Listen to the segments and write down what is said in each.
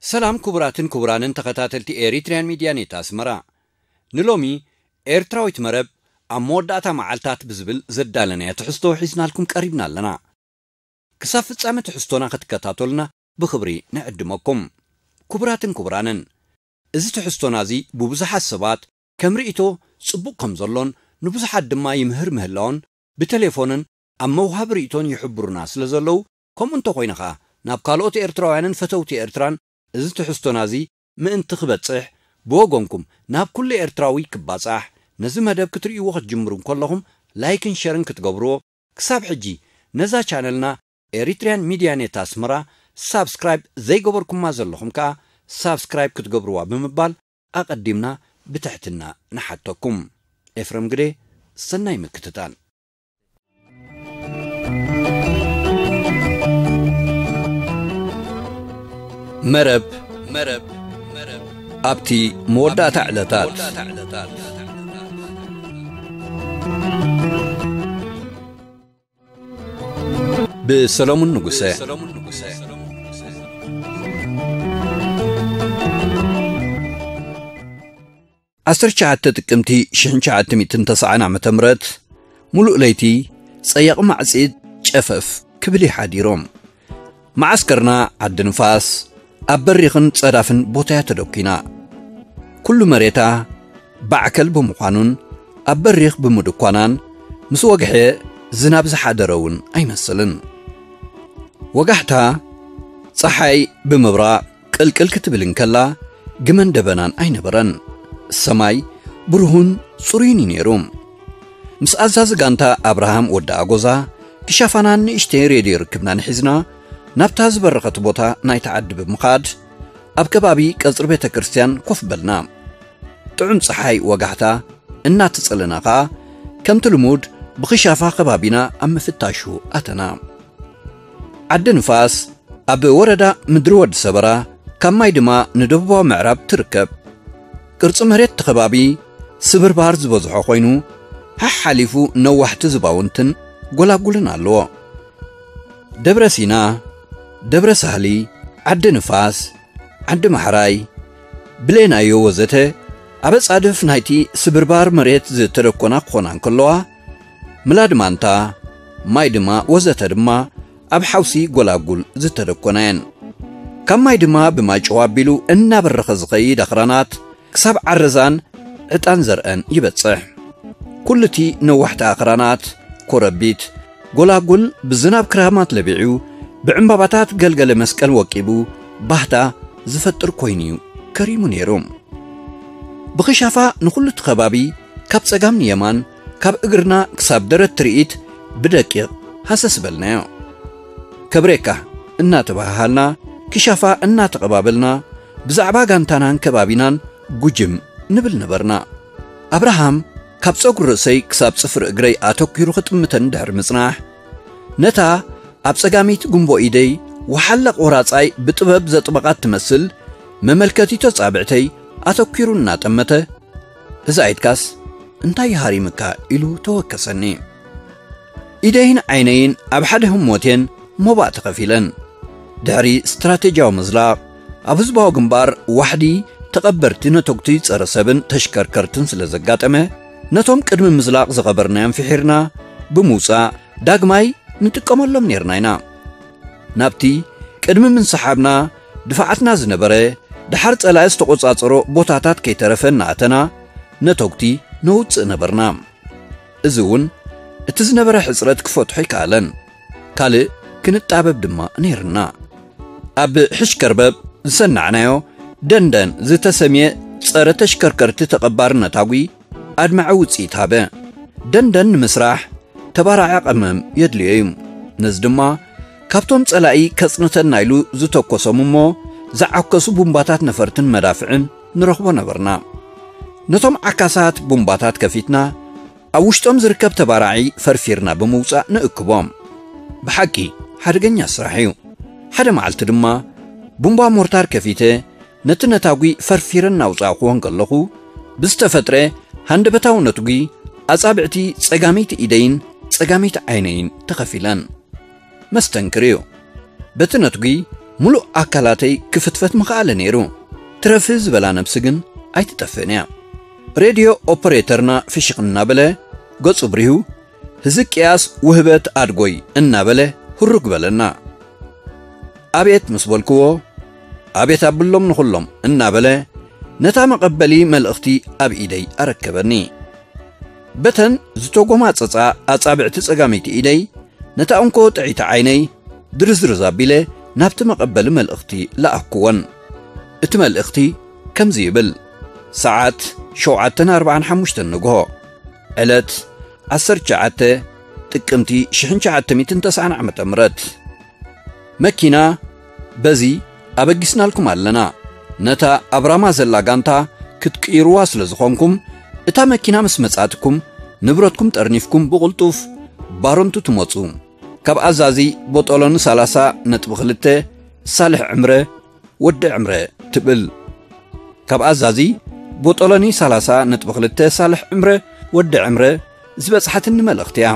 ሰላም ክቡራትን ክቡራንን ተኸታተልቲ ኤሪትሪያን ሚድያ ኔት ኣስመራ። ንሎሚ ኤርትራዊት መረብ ኣብ መወዳእታ መዓልታት ብዝብል ዘዳለናዮ ትሕዝቶ ሒዝናልኩም ቀሪብና ኣለና። ክሳብ ፍጻመ ትሕዝቶና ክትከታተሉና ብኽብሪ ንዕድመኩም። ክቡራትን ክቡራንን፣ እዚ ትሕዝቶና እዚ ብብዙሓት ሰባት ከም ርእይቶ ጽቡቕ ከም ዘሎን ንብዙሓት ድማ ይምህር ምህላውን ብቴሌፎንን ኣብ መውሃቢ ርእይቶን ይሕብሩና ስለ ዘለዉ፣ ከምኡ እንተኾይኑ ኸኣ ናብ ካልኦት ኤርትራውያንን ፈተውቲ ኤርትራን እዚ ትሕዝቶና እዚ ምእንቲ ክበጽሕ፣ ብወገንኩም ናብ ኩሉ ኤርትራዊ ክባጻሕ፣ ነዚ መደብ ክትርእይዎ ክትጅምሩ እንከለኹም ላይክን ሸርን ክትገብርዎ፣ ክሳብ ሕጂ ነዛ ቻነልና ኤሪትሪያን ሚድያ ኔት ኣስመራ ሳብስክራይብ ዘይገበርኩማ ዘለኹም ከኣ ሳብስክራይብ ክትገብርዋ ብምባል ኣቐዲምና ብትሕትና ንሓተኩም። ኤፍረም ግደ፣ ሰናይ ምክትታል። መረብ፣ መረብ፣ መረብ። ኣብቲ መወዳእታ ዕለታት። ብሰሎሙን ንጉሰ። ዓሰርተ ትሽዓተ ጥቅምቲ ሽሕን ትሽዓተ ሚእትን ተስዓን ዓመተ ምህረት፣ ሙሉእ ለይቲ ጸያቒ ማዕጺድ ጨፈፍ ክብል እዩ ሓዲሩ። መዓስከርና ዓዲ ንፋስ ኣብ በሪኽን ጸዳፍን ቦታያ ተደኲና። ኩሉ መሬታ ባዕከል ብምዃኑን ኣብ በሪኽ ብምድኳናን ምስ ወግሐ ዝናብ ዝሓደረ እውን ኣይመስልን። ወጋሕታ ጸሓይ ብምብራቕ ቅልቅል ክትብል እንከላ ግመን ደበናን ኣይነበረን። ሰማይ ብሩሁን ጽሩይን እዩ ነይሩ። ምስ ኣዛዚ ጋንታ ኣብርሃም ወዲ ኣጎዛ ክሻፋና ንእሽተይ ሬድዮ ርክብና ንሒዝና ናብታ ዝበረኸት ቦታ ናይታ ዓዲ ብምኻድ ኣብ ከባቢ ቀጽሪ ቤተ ክርስቲያን ኮፍ በልና። ጥዑም ጸሓይ ወጋሕታ እናተጸለና ኸኣ ከምቲ ልሙድ ብኽሻፋ ከባቢና ኣብ ምፍታሹ ኣተና። ዓዲ ንፋስ ኣብ ወረዳ ምድሪ ወዲ ሰበራ ካብ ማይ ድማ ንደቡባዊ ምዕራብ ትርከብ። ቅርጺ መሬት እቲ ከባቢ ስብርባር ዝበዝሖ ኮይኑ፣ ሓሓሊፉ ነዋሕቲ ዝባውንትን ጎላጉልን ኣለዎ። ደብረ ሲና፣ ደብረ ሳህሊ፣ ዓዲ ንፋስ፣ ዓዲ ማሕራይ፣ ብሌናዮ ወዘተ ኣብ ኣጻድፍ ናይቲ ስብርባር መሬት ዝተደኮና ክኾና እንከለዋ፣ ምላድ ማንታ፣ ማይ ድማ ወዘተ ድማ ኣብ ሓውሲ ጎላጉል ዝተደኮና እየን። ካብ ማይ ድማ ብማይ ጨው ኣቢሉ እናበረኸ ዝኸይድ ኣኽራናት ክሳብ ዓረዛን ዕጣን ዘርእን ይበጽሕ። ኩሉ እቲ ነዋሕቲ ኣኽራናት፣ ኮረቢት፣ ጎላጉል ብዝናብ ክራማት ለቢዑ፣ ብዕምባባታት ገልገለ መስቀል ወቂቡ፣ ባህታ ዝፈጥር ኮይኑ እዩ ከሪሙ ነይሩ። ብኽሻፋ ንኹሉ እቲ ከባቢ ካብ ጸጋም ንየማን፣ ካብ እግርና ክሳብ ደረት ትርኢት ብደቂቕ ሃሰስ በልናዮ። ከብሬካ እናተባሃሃልና፣ ክሻፋ እናተቐባበልና፣ ብዛዕባ ጋንታናን ከባቢናን ጉጅም ንብል ነበርና። ኣብርሃም ካብ ጸጉሪ ርእሰይ ክሳብ ጽፍሪ እግረይ ኣተኲሩ ክጥምተን ድሕሪ ምጽናሕ፣ ነታ ኣብ ጸጋሚት ጉንቦ ኢደይ ወሓለ ቆራጻይ ብጥበብ ዘጥበቓት ትመስል መመልከቲቶ ጻብዕተይ ኣተኲሩ እናጠመተ፣ "እዛ ኢድካስ እንታይ ይሃሪምካ?" ኢሉ ተወከሰኒ። ኢደይን ዓይነይን ኣብ ሓደ ህሞቴን ሞባእ ተኸፊለን። ድሕሪ ስትራቴጂያዊ ምዝላቕ፣ ኣብ ህዝባዊ ግንባር ዋሕዲ ተቐበርቲ ነተጉቲ ጸረ ሰብን ተሽከርከርትን ስለ ዘጋጠመ፣ ነቶም ቅድሚ ምዝላቕ ዝቐበርናዮም ፍሒርና ብምውጻእ ዳግማይ ንጥቀመሎም ኔርና ኢና። ናብቲ ቅድሚ ምንስሓብና ድፋዓትና ዝነበረ፣ ድሓር ጸላኢ ዝተቖጻጸሮ ቦታታት ከይተረፈ እናኣተና ነተጉቲ ነውጽእ ነበርና። እዚ እውን እቲ ዝነበረ ሕጽረት ክፈትሖ ኣይከኣለን። ካልእ ክንጣበብ ድማ ነይርና። ኣብ ሕሽከርበብ ዝሰናዕናዮ ደንደን ዝተሰምየ ጸረ ተሽከርከርቲ ተቐባሪ ነታጒ ኣድማዒ ውጽኢት ሃበ። ደንደን ንምስራሕ ተባራዒ ቀመም የድልዮ እዩ። ነዚ ድማ ካብቶም ጸላኢ ከጽንተና ኢሉ ዝተኮሶም እሞ ዝዓከሱ ቡምባታት ነፈርትን መዳፍዕን ንረኽቦ ነበርና። ነቶም ዓካሳት ቡምባታት ከፊትና ኣብ ውሽጦም ዝርከብ ተባራዒ ፈርፊርና ብምውጻእ ንእክቦም። ብሓቂ ሓደገኛ ስራሕ እዩ። ሓደ መዓልቲ ድማ ቡምባ ሞርታር ከፊተ ነቲ ነታጒ ፈርፊረ እናውጻእኩዎ እንከለኹ ብዝተፈጥረ ሃንደበታዊ ነትጒ ኣጻብዕቲ ጸጋመይቲ ኢደይን ጸጋመይቲ ዓይነይን ተኸፊለን። መስተንክር እዩ። በቲ ነትጒ ሙሉእ ኣካላተይ ክፍትፈት ምኽኣለ ነይሩ። ትረፊ ዝበላ ነብሲ ግን ኣይትጠፍእን እያ። ሬድዮ ኦፐሬተርና ፍሽኽ እናበለ፣ ገጹ ብሪሁ፣ "ህዝቅያስ ውህበት ኣድጎይ" እናበለ ህሩግ በለና። "ኣቤት" ምስ በልክዎ፣ "ኣቤት ኣብሎም ንኹሎም" እናበለ ነታ መቐበሊ መልእኽቲ ኣብ ኢደይ ኣረከበኒ። በተን ዝተጎማጸጻ ኣጻብዕቲ ጸጋመይቲ ኢደይ ነታ እንኮ ጥዕይቲ ዓይነይ ድርዝርዝ ኣቢለ ናብቲ መቐበሊ መልእኽቲ ለኣክወን። እቲ መልእኽቲ ከምዚ ይብል። ሰዓት ሸውዓተን ኣርባዓን ሓሙሽተን ንግሆ። ዕለት ዓሰርተ ትሽዓተ ጥቅምቲ ሽሕን ትሽዓተ ሚእትን ተስዓን ዓመተ ምህረት። መኪና በዚ ኣበጊስናልኩም ኣለና። ነታ ኣብ ራማ ዘላ ጋንታ ክትቅይሩዋ ስለ ዝኾንኩም፣ እታ መኪና ምስ መጻትኩም፣ ንብረትኩም ጠርኒፍኩም ብቕልጡፍ ባረንቱ ትመጹ። ካብ ኣዛዚ ቦጦሎኒ ሰላሳ ነጥቢ ክልተ ሳልሕ ዕምረ ወዲ ዕምረ ትብል። ካብ ኣዛዚ ቦጦሎኒ ሰላሳ ነጥቢ ክልተ ሳልሕ ዕምረ ወዲ ዕምረ ዝበጽሓትኒ መልእኽቲ እያ።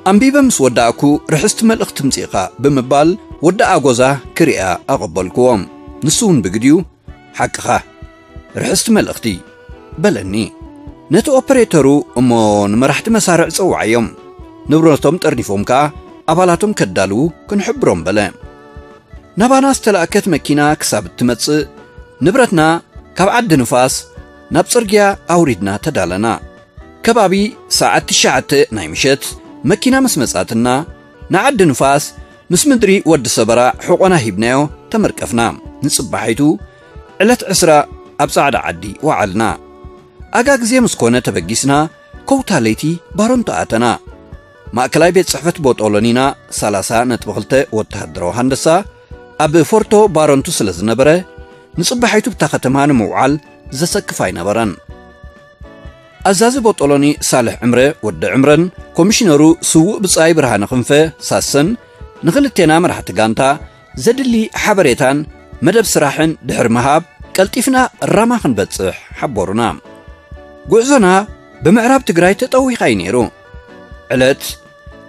ኣንቢበ ምስ ወዳእኩ፣ "ርሕስቲ መልእኽቲ ምጽኢኻ" ብምባል ወዲ ኣጎዛ ክሪኣ ኣቐበልክዎ። ንሱ እውን ብግዲኡ፣ "ሓቅኻ፣ ርሕስቲ መልእኽቲ" በለኒ። ነቲ ኦፐሬተሩ እሞ ንመራሕቲ መሳርዕ ጸውዓዮም፣ ንብረቶም ጠርኒፎም ከኣ ኣባላቶም ከዳልዉ ክንሕብሮም በለ። ናባና ዝተላእከት መኪና ክሳብ እትመጽእ፣ ንብረትና ካብ ዓዲ ንፋስ ናብ ጽርግያ ኣውሪድና ተዳለና። ከባቢ ሰዓት ትሽዓተ ናይ ምሸት መኪና ምስ መጻትና፣ ንዓዲ ንፋስ ምስ ምድሪ ወዲ ሰበራ ሕቖና ሂብናዮ ተመርቀፍና። ንጽባሒቱ ዕለት ዕስራ ኣብ ጻዕዳ ዓዲ ወዓልና። ኣጋ ግዜ ምስ ኮነ ተበጊስና፣ ከውታ ለይቲ ባረንቱ ኣተና። ማእከላይ ቤት ጽሕፈት ቦጦሎኒና ሰላሳ ነጥቢ ክልተ ወተሃደራዊ ሃንደሳ ኣብ ፎርቶ ባረንቱ ስለ ዝነበረ፣ ንጽባሒቱ ብታ ከተማ ንምውዓል ዘሰክፍ ኣይነበረን። ኣዛዚ ቦጦሎኒ ሳልሕ ዕምረ ወዲ ዕምረን ኮሚሽነሩ ስዉእ ብጻይ ብርሃነ ክንፈ ሳሰን ንኽልቴና መራሕቲ ጋንታ ዘድሊ ሓበሬታን መደብ ስራሕን ድሕሪ ምሃብ፣ ቀልጢፍና ራማ ክንበጽሕ ሓበሩና። ጉዕዞና ብምዕራብ ትግራይ ተጠዊኻ እዩ ነይሩ። ዕለት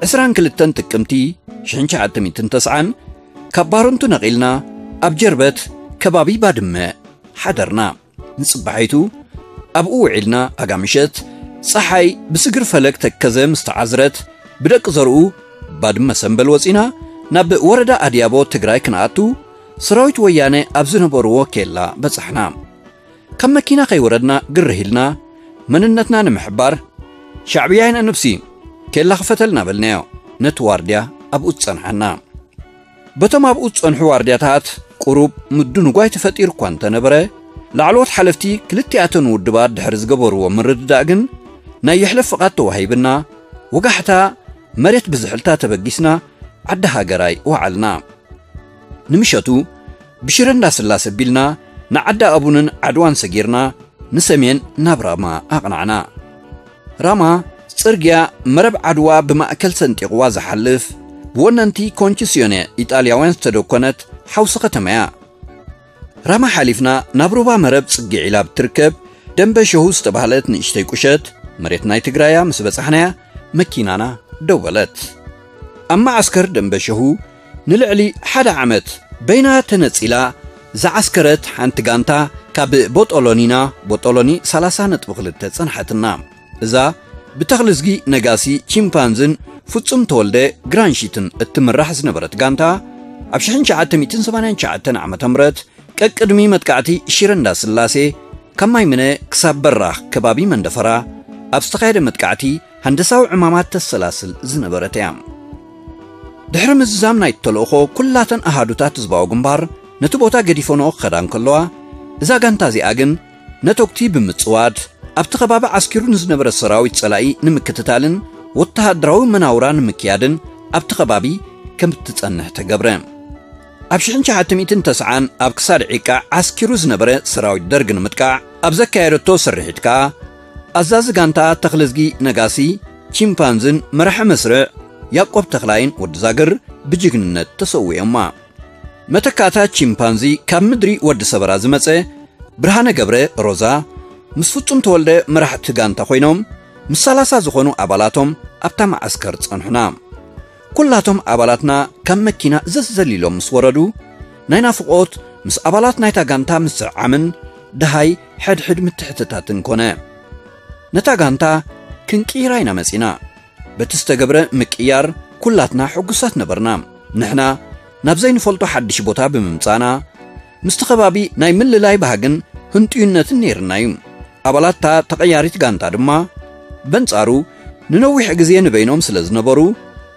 ዕስራን ክልተን ጥቅምቲ ሽሕን ትሽዓተ ሚእትን ተስዓን ካብ ባረንቱ ነቒልና ኣብ ጀርበት ከባቢ ባድመ ሓደርና። ንጽባሒቱ ኣብኡ ውዒልና ኣጋ ምሸት ጸሓይ ብስግር ፈለግ ተከዘ ምስ ተዓዝረት ብደቂ ዘርኡ ባድመ ሰምበል ወጺና ናብ ወረዳ ኣድያቦ ትግራይ ክንኣቱ ሰራዊት ወያነ ኣብ ዝነበርዎ ኬላ በጻሕና። ካብ መኪና ከይወረድና ግርህ ኢልና መንነትና ንምሕባር "ሻዕብያ ኢና ነብሲ፣ ኬላ ክፈተልና" በልናዮ። ነቲ ዋርድያ ኣብኡ ዝጸንሓና። በቶም ኣብኡ ዝጸንሑ ዋርድያታት ቁሩብ ምድንጓይ ተፈጢሩ እኳ እንተነበረ፣ ላዕለዎት ሓለፍቲ ክልቲኣተን ውድባት ድሕሪ ዝገበርዎ ምርድዳእ ግን ናይ ይሕለፍ ፍቓድ ተዋሂብና፣ ወጋሕታ መሬት ብዝሕልታ ተበጊስና ዓዲ ሃገራይ ወዓልና። ንምሸቱ ብሽረ እንዳስላሰ ቢልና ንዓዲ ኣቡንን ዓድዋን ሰጊርና ንሰሜን ናብ ራማ ኣቕናዕና። ራማ ጽርግያ መረብ ዓድዋ ብማእከል ሰንጢቕዋ ዝሓልፍ፣ ብወነንቲ ኮንቺስዮኔ ኢጣልያውያን ዝተደኮነት ሓውሲ ከተማ እያ። ራማ ሓሊፍና ናብ ሩባ መረብ ጽግዕ ኢላ ብትርከብ ደንበ ሸሁ ዝተባህለት ንእሽተይ ቁሸት፣ መሬት ናይ ትግራያ፣ ምስ በጻሕናያ መኪናና ደው በለት። ኣብ መዓስከር ደንበ ሸሁ ንልዕሊ ሓደ ዓመት በይና ተነጺላ ዝዓስከረት ሓንቲ ጋንታ ካብ ቦጦሎኒና፣ ቦጦሎኒ ሰላሳ ነጥቢ ክልተ፣ ጸንሓትና። እዛ ብተኽልዝጊ ነጋሲ፣ ቺምፓንዝን ፍጹም ተወልደ ግራንሺትን እትምራሕ ዝነበረት ጋንታ፣ ኣብ ሽሕን ትሽዓተ ሚእትን ሰማንያን ትሽዓተን ዓመተ ምህረት ቀቅድሚ መጥቃዕቲ ሽረ እንዳስላሴ፣ ካብ ማይምነ ክሳብ በራኽ ከባቢ መንደፈራ ኣብ ዝተኻየደ መጥቃዕቲ ሃንደሳዊ ዕማማት ተሰላስል ዝነበረት እያ። ድሕሪ ምዝዛም ናይቲ ተልእኾ፣ ኩላተን ኣሃዱታት ህዝባዊ ግንባር ነቲ ቦታ ገዲፈንኦ ክኸዳ እንከለዋ፣ እዛ ጋንታ እዚኣ ግን ነተጉቲ ብምጽዋድ፣ ኣብቲ ከባቢ ዓስኪሩ ንዝነበረ ሰራዊት ጸላኢ ንምክትታልን ወተሃደራዊ መናውራ ንምክያድን ኣብቲ ከባቢ ከም እትጸንሕ ተገብረ። ኣብ ሽሕን ትሽዓተ ሚእትን ተስዓን ኣብ ክሳድ ዒቃ ዓስኪሩ ዝነበረ ሰራዊት ደርግ ንምጥቃዕ ኣብ ዘካየደቶ ስርሒት ከኣ፣ ኣዛዚ ጋንታ ተኽለዝጊ ነጋሲ፣ ቺምፓንዝን መራሒ መስርዕ ያዕቆብ ተኽላይን ወዲ ዛግር ብጅግንነት ተሰዊኦማ። መተካእታ ቺምፓንዚ ካብ ምድሪ ወዲ ሰበራ ዝመጸ ብርሃነ ገብረ ሮዛ ምስ ፍጹም ተወልደ መራሕቲ ጋንታ ኮይኖም፣ ምስ ሰላሳ ዝኾኑ ኣባላቶም ኣብታ መዓስከር ጸንሑና። ኩላቶም ኣባላትና ካብ መኪና ዘዘሊሎም ምስ ወረዱ፣ ናይ ናፍቖት ምስ ኣባላት ናይታ ጋንታ ምስዕዓምን ደሃይ ሕድሕድ ምትሕትታትን ኮነ። ነታ ጋንታ ክንቅይራ ኢና መጺና። በቲ ዝተገብረ ምቅያር ኩላትና ሕጉሳት ነበርና። ንሕና ናብ ዘይንፈልጦ ሓድሽ ቦታ ብምምጻእና፣ ምስቲ ከባቢ ናይ ምልላይ ባህግን ህንጡይነትን ነይርና እዩ። ኣባላትታ ተቐያሪት ጋንታ ድማ በንጻሩ ንነዊሕ ግዜ ንበይኖም ስለ ዝነበሩ፣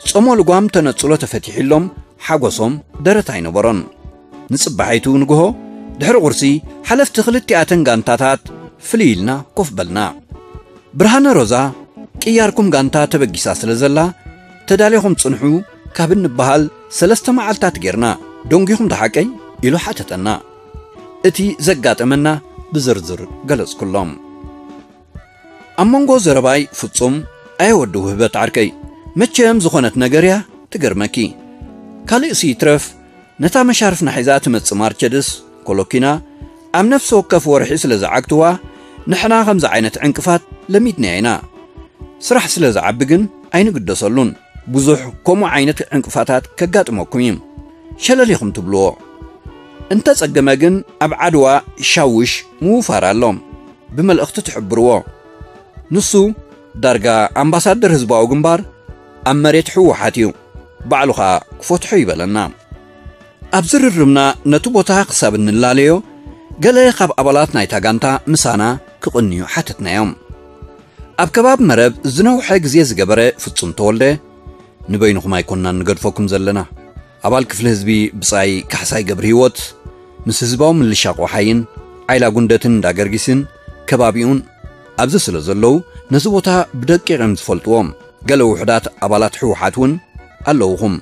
ጾሞ ልጓም ተነጽሎ ተፈቲሕሎም ሓጎሶም ደረት ኣይነበሮን። ንጽባሒቱ ንግሆ ድሕሪ ቁርሲ ሓለፍቲ ክልቲኣተን ጋንታታት ፍልይ ኢልና ኮፍ በልና። ብርሃነ ሮዛ ቅያርኩም ጋንታ ተበጊሳ ስለ ዘላ፣ ተዳሊኹም ጽንሑ ካብ እንበሃል ሰለስተ መዓልታት ጌርና፣ ደንጊኹም ዶ ሓቀይ? ኢሉ ሓተተና። እቲ ዘጋጠመና ብዝርዝር ገለጽኩሎም። ኣብ መንጎ ዘረባይ ፍጹም፣ ኣየ ወዲ ውህበት ዓርከይ፣ መቸም ዝኾነት ነገር እያ ትገርመኪ። ካልእሲ ይትረፍ፣ ነታ መሻርፍና ሒዛ ትመጽእ ማርቸድስ ኮሎኪና ኣብ ነፍሲ ወከፍ ወርሒ ስለ ዝዓግትዋ፣ ንሕና ከምዚ ዓይነት ዕንቅፋት ለሚድናዮ ኢና። ስራሕ ስለ ዝዓቢ ግን ኣይንግደሰሉን። ብዙሕ ከምኡ ዓይነት ዕንቅፋታት ከጋጥመኩም እዩ። ሸለል ኢኹም ትብልዎ። እንተጸገመ ግን ኣብ ዓድዋ ሻውሽ ምውፋር ኣሎ። ብመልእኽቲ ትሕብርዎ። ንሱ ዳርጋ ኣምባሳደር ህዝባዊ ግንባር ኣብ መሬት ህወሓት እዩ። ባዕሉ ኸኣ ክፈትሖ ይበለና። ኣብ ዝርርብና ነቲ ቦታ ክሳብ እንላለዮ፣ ገለ ካብ ኣባላት ናይታ ጋንታ ምሳና ክቕንዩ ሓተትናዮም። ኣብ ከባቢ መረብ ዝነውሐ ግዜ ዝገበረ ፍጹም ተወልደ፣ "ንበይንኹም ኣይኮንናን ንገድፈኩም ዘለና። ኣባል ክፍሊ ህዝቢ ብጻይ ካሕሳይ ገብረ ህይወት ምስ ህዝባዊ ምልሻ ቆሓይን ዓይላ ጉንደትን እንዳገርጊስን ከባቢኡን ኣብዚ ስለ ዘለዉ፣ ነዚ ቦታ ብደቂቕ እዮም ዝፈልጥዎ። ገለ ውሑዳት ኣባላት ህወሓት እውን ኣለውኹም።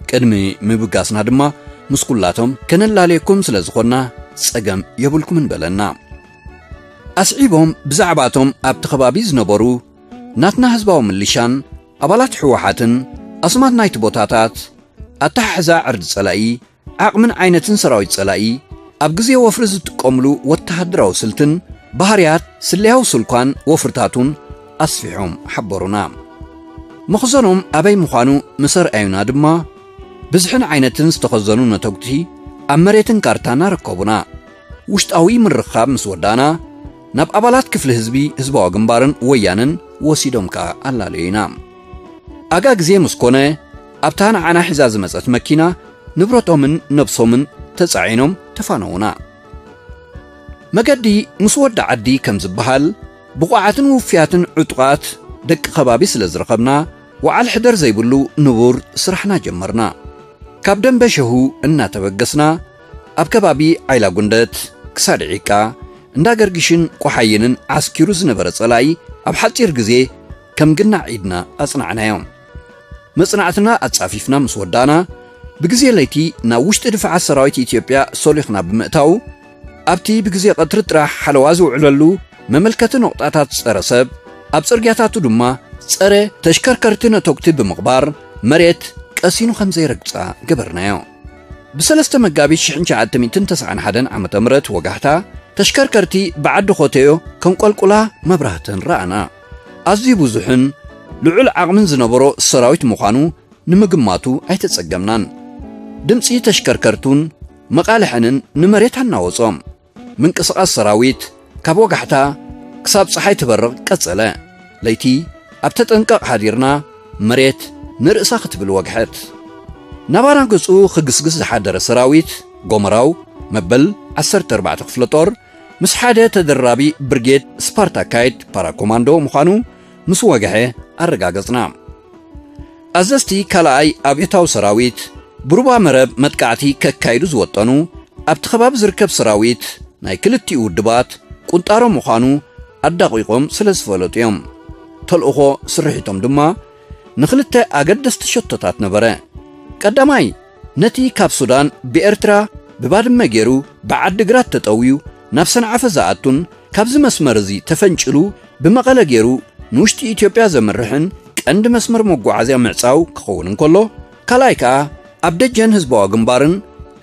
ቅድሚ ምብጋስና ድማ ምስ ኩላቶም ከነላለየኩም ስለ ዝኾንና ጸገም የብልኩምን" በለና። ኣስዒቦም ብዛዕባቶም ኣብቲ ከባቢ ዝነበሩ ናትና ህዝባዊ ምልሻን ኣባላት ህወሓትን ኣስማት ናይቲ ቦታታት፣ ኣተሓሕዛ ዕርዲ ጸላኢ፣ ዓቕምን ዓይነትን ሰራዊት ጸላኢ፣ ኣብ ግዜ ወፍሪ ዝጥቀምሉ ወተሃደራዊ ስልትን ባህርያት ስለያዊ ስልኳን ወፍርታቱን ኣስፊሖም ሓበሩና። መኽዘኖም ኣበይ ምዃኑ ምስ ኣርኣዩና ድማ፣ ብዝሕን ዓይነትን ዝተኸዘኑ ነተጉቲ ኣብ መሬትን ካርታን ኣረከቡና። ውሽጣዊ ምርኻብ ምስ ወዳእና፣ ናብ ኣባላት ክፍሊ ህዝቢ ህዝባዊ ግንባርን ወያነን ወሲዶም ከኣ ኣላለዩና። ኣጋ ግዜ ምስ ኮነ፣ ኣብታ ንዓና ሒዛ ዝመጸት መኪና ንብረቶምን ነብሶምን ተጻዒኖም ተፋነዉና። መገዲ ምስ ወዲ ዓዲ ከም ዝበሃል፣ ብቑዓትን ውፍያትን ዕጡቓት ደቂ ከባቢ ስለ ዝረኸብና፣ ወዓል ሕደር ዘይብሉ ንቡር ስራሕና ጀመርና። ካብ ደንበ ሸሁ እናተበገስና፣ ኣብ ከባቢ ዓይላ ጉንደት ክሳድ ዒቃ፣ እንዳ ገርጊሽን ቆሓይንን ዓስኪሩ ዝነበረ ጸላኢ ኣብ ሓጺር ግዜ ከም ግናዕ ኢድና ኣጽናዕናዮ። መጽናዕትና ኣጻፊፍና ምስ ወዳእና፣ ብግዜ ለይቲ ናብ ውሽጢ ድፋዓት ሰራዊት ኢትዮጵያ ሶሊኽና ብምእታው፣ ኣብቲ ብግዜ ቀትሪ ጥራሕ ሓለዋ ዝውዕለሉ መመልከቲ ነቑጣታት ጸረ ሰብ፣ ኣብ ጽርግያታቱ ድማ ጸረ ተሽከርከርቲ ነተጉቲ ብምቕባር፣ መሬት ቀሲኑ ከም ዘይረግጻ ገበርናዮ። ብ3 መጋቢት ሺሕ ትሽዓተ ሚእትን ተስዓን ሓደን ዓመተ ምህረት ወጋሕታ፣ ተሽከርከርቲ ብዓዲ ኾተዮ ከንቆልቁላ መብራህተን ረኣና። ኣዝዩ ብዙሕን ልዑል ዓቕምን ዝነበሮ ሰራዊት ምዃኑ ንምግማቱ ኣይተጸገምናን። ድምጺ ተሽከርከርቱን መቓልሐንን ንመሬት ኣናወጾ። ምንቅስቓስ ሰራዊት ካብ ወጋሕታ ክሳብ ጸሓይ ትበርቕ ቀጸለ። ለይቲ ኣብ ተጠንቀቕ ሓዲርና፣ መሬት ንርእሳ ክትብል ወግሐት። ናባና ገጹ ክግስግስ ዝሓደረ ሰራዊት ጎመራው መበል ዓሰርተ ኣርባዕተ ክፍለ ጦር ምስ ሓደ ተደራቢ ብርጌድ ስፓርታካይድ ፓራኮማንዶ ምዃኑ ምስ ወግሐ ኣረጋገጽና። ኣዘዝቲ ካልኣይ ኣብዮታዊ ሰራዊት ብሩባ መረብ መጥቃዕቲ ከካይዱ ዝወጠኑ፣ ኣብቲ ከባቢ ዝርከብ ሰራዊት ናይ ክልቲኡ ውድባት ቁንጣሮ ምዃኑ ኣዳቒቖም ስለ ዝፈለጡ እዮም። ተልእኾ ስርሒቶም ድማ ንኽልተ ኣገደስቲ ሸቶታት ነበረ። ቀዳማይ፣ ነቲ ካብ ሱዳን ብኤርትራ ብባድመ ገይሩ ብዓዲ ግራት ተጠውዩ ናብ ሰንዓፈ ዝኣቱን ካብዚ መስመር እዚ ተፈንጭሉ ብመቐለ ገይሩ ንውሽጢ ኢትዮጵያ ዘምርሕን ቀንዲ መስመር መጓዓዝያ ምዕጻው ክኸውን እንከሎ፣ ካልኣይ ከኣ ኣብ ደጀን ህዝባዊ ግንባርን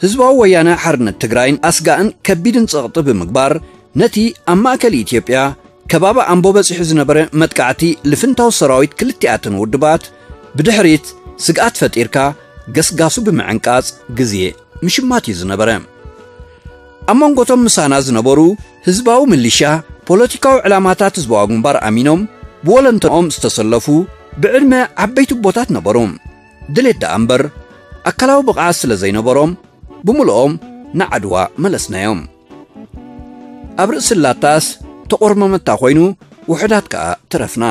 ህዝባዊ ወያነ ሓርነት ትግራይን ኣስጋእን ከቢድን ጸቕጢ ብምግባር ነቲ ኣብ ማእከል ኢትዮጵያ ከባቢ ኣምቦ በጺሑ ዝነበረ መጥቃዕቲ ልፍንታዊ ሰራዊት ክልቲኣተን ውድባት ብድሕሪት ስግኣት ፈጢርካ ገስጋሱ ብምዕንቃጽ ግዜ ምሽማት እዩ ዝነበረ። ኣብ መንጎቶም ምሳና ዝነበሩ ህዝባዊ ምልሻ፣ ፖለቲካዊ ዕላማታት ህዝባዊ ግንባር ኣሚኖም ብወለንተኦም ዝተሰለፉ፣ ብዕድመ ዓበይቲ ኣቦታት ነበሩ። ድሌት ደኣ እምበር ኣካላዊ ብቕዓት ስለ ዘይነበሮም ብምልኦም ንዓድዋ መለስናዮም። ኣብ ርእሲ ላታስ ተቖርመመታ ኮይኑ ውሑዳት ከኣ ተረፍና።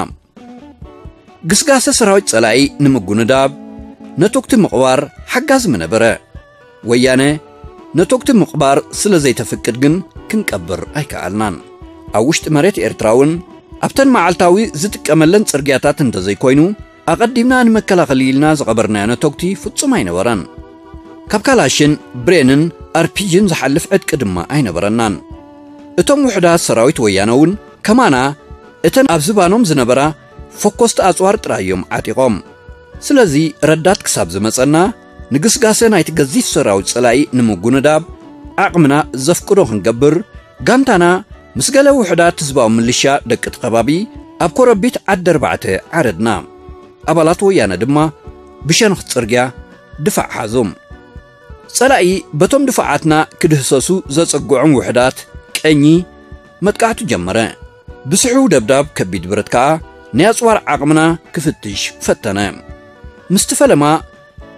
ግስጋሰ ሰራዊት ጸላኢ ንምጉንዳብ ነቶግቲ ምቕባር ሓጋዚ ምነበረ። ወያነ ነቶግቲ ምቕባር ስለ ዘይተፍቅድ ግን ክንቀብር ኣይከኣልናን። ኣብ ውሽጢ መሬት ኤርትራ እውን ኣብተን መዓልታዊ ዝጥቀመለን ጽርግያታት እንተዘይኮይኑ ኣቐዲምና ንመከላኸሊ ኢልና ዝቐበርናዮ ነቶግቲ ፍጹም ኣይነበረን። ካብ ካላሽን ብሬንን ኣርፒጂን ዝሓልፍ ዕጥቂ ድማ ኣይነበረናን። እቶም ውሑዳት ሰራዊት ወያነ እውን ከማና እተን ኣብ ዝባኖም ዝነበራ ፈኮስቲ ኣጽዋር ጥራይ እዮም ዓጢቖም። ስለዚ ረዳት ክሳብ ዝመጸና ንግስጋሰ ናይቲ ገዚፍ ሰራዊት ጸላኢ ንምጉንዳብ ዓቕምና ዘፍቅዶ ክንገብር ጋንታና ምስ ገለ ውሑዳት ህዝባዊ ምልሻ ደቂ እቲ ከባቢ ኣብ ኮረቢት ዓዲ ኣርባዕተ ዓረድና። ኣባላት ወያነ ድማ ብሸነኽ ጽርግያ ድፋዕ ሓዙ። ጸላኢ በቶም ድፋዓትና ክድህሰሱ ዘጸግዖም ውሑዳት ቀኚ መጥቃዕቱ ጀመረ። ብስሕው ደብዳብ ከቢድ ብረት ከኣ ናይ ኣጽዋር ዓቕምና ክፍትሽ ፈተነ። ምስቲ ፈለማ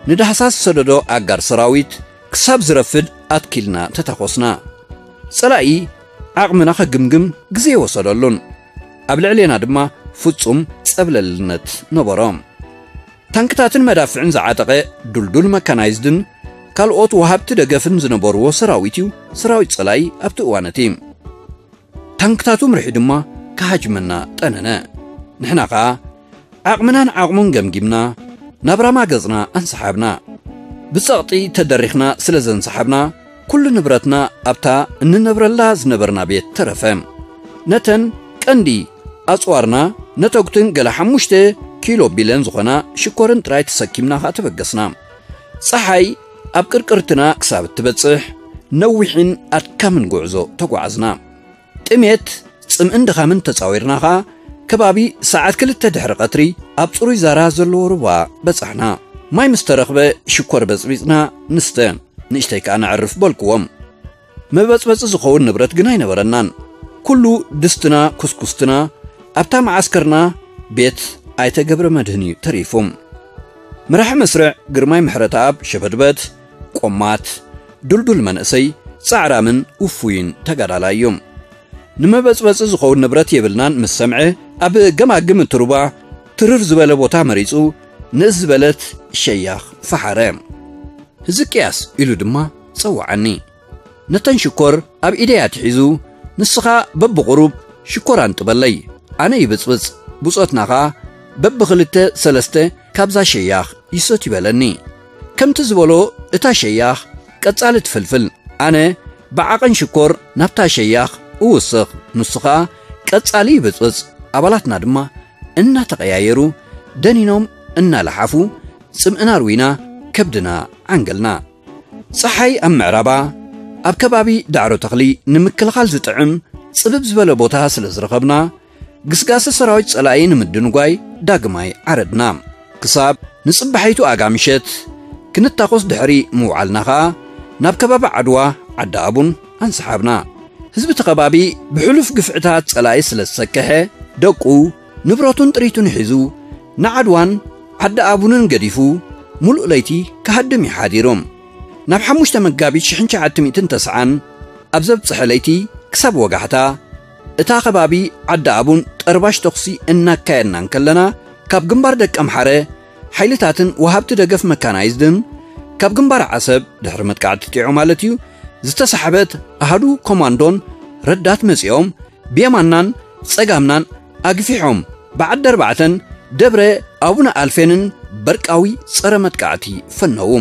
ንዳህሳስ ዝሰደዶ ኣጋር ሰራዊት ክሳብ ዝረፍድ ኣትኪልና ተታኾስና። ጸላኢ ዓቕምና ከግምግም ግዜ ይወሰደሉን ኣብ ልዕሌና ድማ ፍጹም ጸብለልነት ነበሮ። ታንክታትን መዳፍዕን ዝዓጠቐ ድልዱል መካናይዝድን ካልኦት ወሃብቲ ደገፍን ዝነበርዎ ሰራዊት እዩ ሰራዊት ጸላኢ ኣብቲ እዋን እቲ። ታንክታቱ ምርሒ ድማ ክሃጅመና ጠነነ። ንሕና ኸኣ ዓቕምናን ዓቕሙን ገምጊምና ናብ ራማ ገጽና ኣንሰሓብና። ብጸቕጢ ተደሪኽና ስለ ዘንሰሓብና ኩሉ ንብረትና ኣብታ እንነብረላ ዝነበርና ቤት ተረፈ። ነተን ቀንዲ ኣጽዋርና ነተጉትን ገለ ሓሙሽተ ኪሎ ቢለን ዝኾና ሽኮርን ጥራይ ተሰኪምና ኸኣ ተበገስና። ጸሓይ ኣብ ቅርቅርትና ክሳብ እትበጽሕ ነዊሕን ኣድካምን ጉዕዞ ተጓዓዝና። ጥሜት፣ ጽምእን ድኻምን ተጻዊርና ኸኣ ከባቢ ሰዓት ክልተ ድሕሪ ቀትሪ ኣብ ጽሩይ ዛራ ዘለዎ ሩባ በጻሕና። ማይ ምስ ተረኽበ ሽኮር በጽቢጽና ንስተ። ንእሽተይ ከኣ ነዕርፍ በልክዎም። መበጽበጺ ዝኸውን ንብረት ግን ኣይነበረናን። ኩሉ ድስትና ኩስኩስትና ኣብታ መዓስከርና ቤት ኣይተ ገብረ መድህን እዩ ተሪፉ። መራሒ መስርዕ ግርማይ ምሕረተኣብ ሸበድበት፣ ቆማት፣ ድልዱል መንእሰይ፣ ጻዕራምን ውፉይን ተጋዳላይ እዩ። ንመበጽበጺ ዝኸውን ንብረት የብልናን ምስ ሰምዐ ኣብ ገማግም እቲ ሩባ ትርር ዝበለ ቦታ መሪጹ ንእስ ዝበለት ሸያኽ ፈሓረ። ህዝቅያስ ኢሉ ድማ ጸውዓኒ። ነተን ሽኮር ኣብ ኢደይ ኣትሒዙ፣ ንስኻ በብቑሩብ ሽኮር ኣንጥበለይ፣ ኣነ ይብጽብጽ፣ ብጾትና ኸኣ በብኽልተ ሰለስተ ካብዛ ሸያኽ ይሰትዩ በለኒ። ከምቲ ዝበሎ እታ ሸያኽ ቀጻሊ ትፍልፍል፣ ኣነ ብዓቐን ሽኮር ናብታ ሸያኽ እውስኽ፣ ንሱ ኸኣ ቀጻሊ ይብጽብጽ። ኣባላትና ድማ እናተቐያየሩ ደኒኖም እናለሓፉ ጽምእና ርዊና ከብድና ዓንገልና። ጸሓይ ኣብ ምዕራባ ኣብ ከባቢ ዳዕሮ ተኽሊ ንምክልኻል ዝጥዕም ጽብብ ዝበለ ቦታ ስለ ዝረኸብና ግስጋሰ ሰራዊት ጸላኢ ንምድንጓይ ዳግማይ ዓረድና። ክሳብ ንጽባሒቱ ኣጋ ምሸት ክንታኾስ ድሕሪ ምውዓልና ኸኣ ናብ ከባቢ ዓድዋ ዓዲ ኣቡን ኣንሰሓብና። ህዝቢ እቲ ከባቢ ብሕሉፍ ግፍዕታት ጸላኢ ስለ ዝሰከሐ ደቁ ንብረቱን ጥሪቱን ሒዙ ንዓድዋን ዓዲ ኣቡንን ገዲፉ ሙሉእ ለይቲ ክሃድም እዩ ሓዲሩ። ናብ ሓሙሽተ መጋቢት ሽሕን ትሽዓተ ሚእትን ተስዓን ኣብ ዘብጽሐ ለይቲ ክሳብ ወጋሕታ እታ ከባቢ ዓዲ ኣቡን ጠርባሽ ተኹሲ እናካየድና እንከለና ካብ ግንባር ደቀምሓረ ሓይልታትን ወሃብቲ ደገፍ መካናይዝድን ካብ ግንባር ዓሰብ ድሕሪ መጥቃዕቲ ጢዖ ማለት እዩ ዝተሳሕበት ኣሃዱ ኮማንዶን ረዳት መጺኦም ብየማናን ጸጋምናን ኣግፊሖም ብዓዲ ኣርባዕተን ደብረ ኣቡነ ኣልፌንን በርቃዊ ጸረ መጥቃዕቲ ፈነዉ።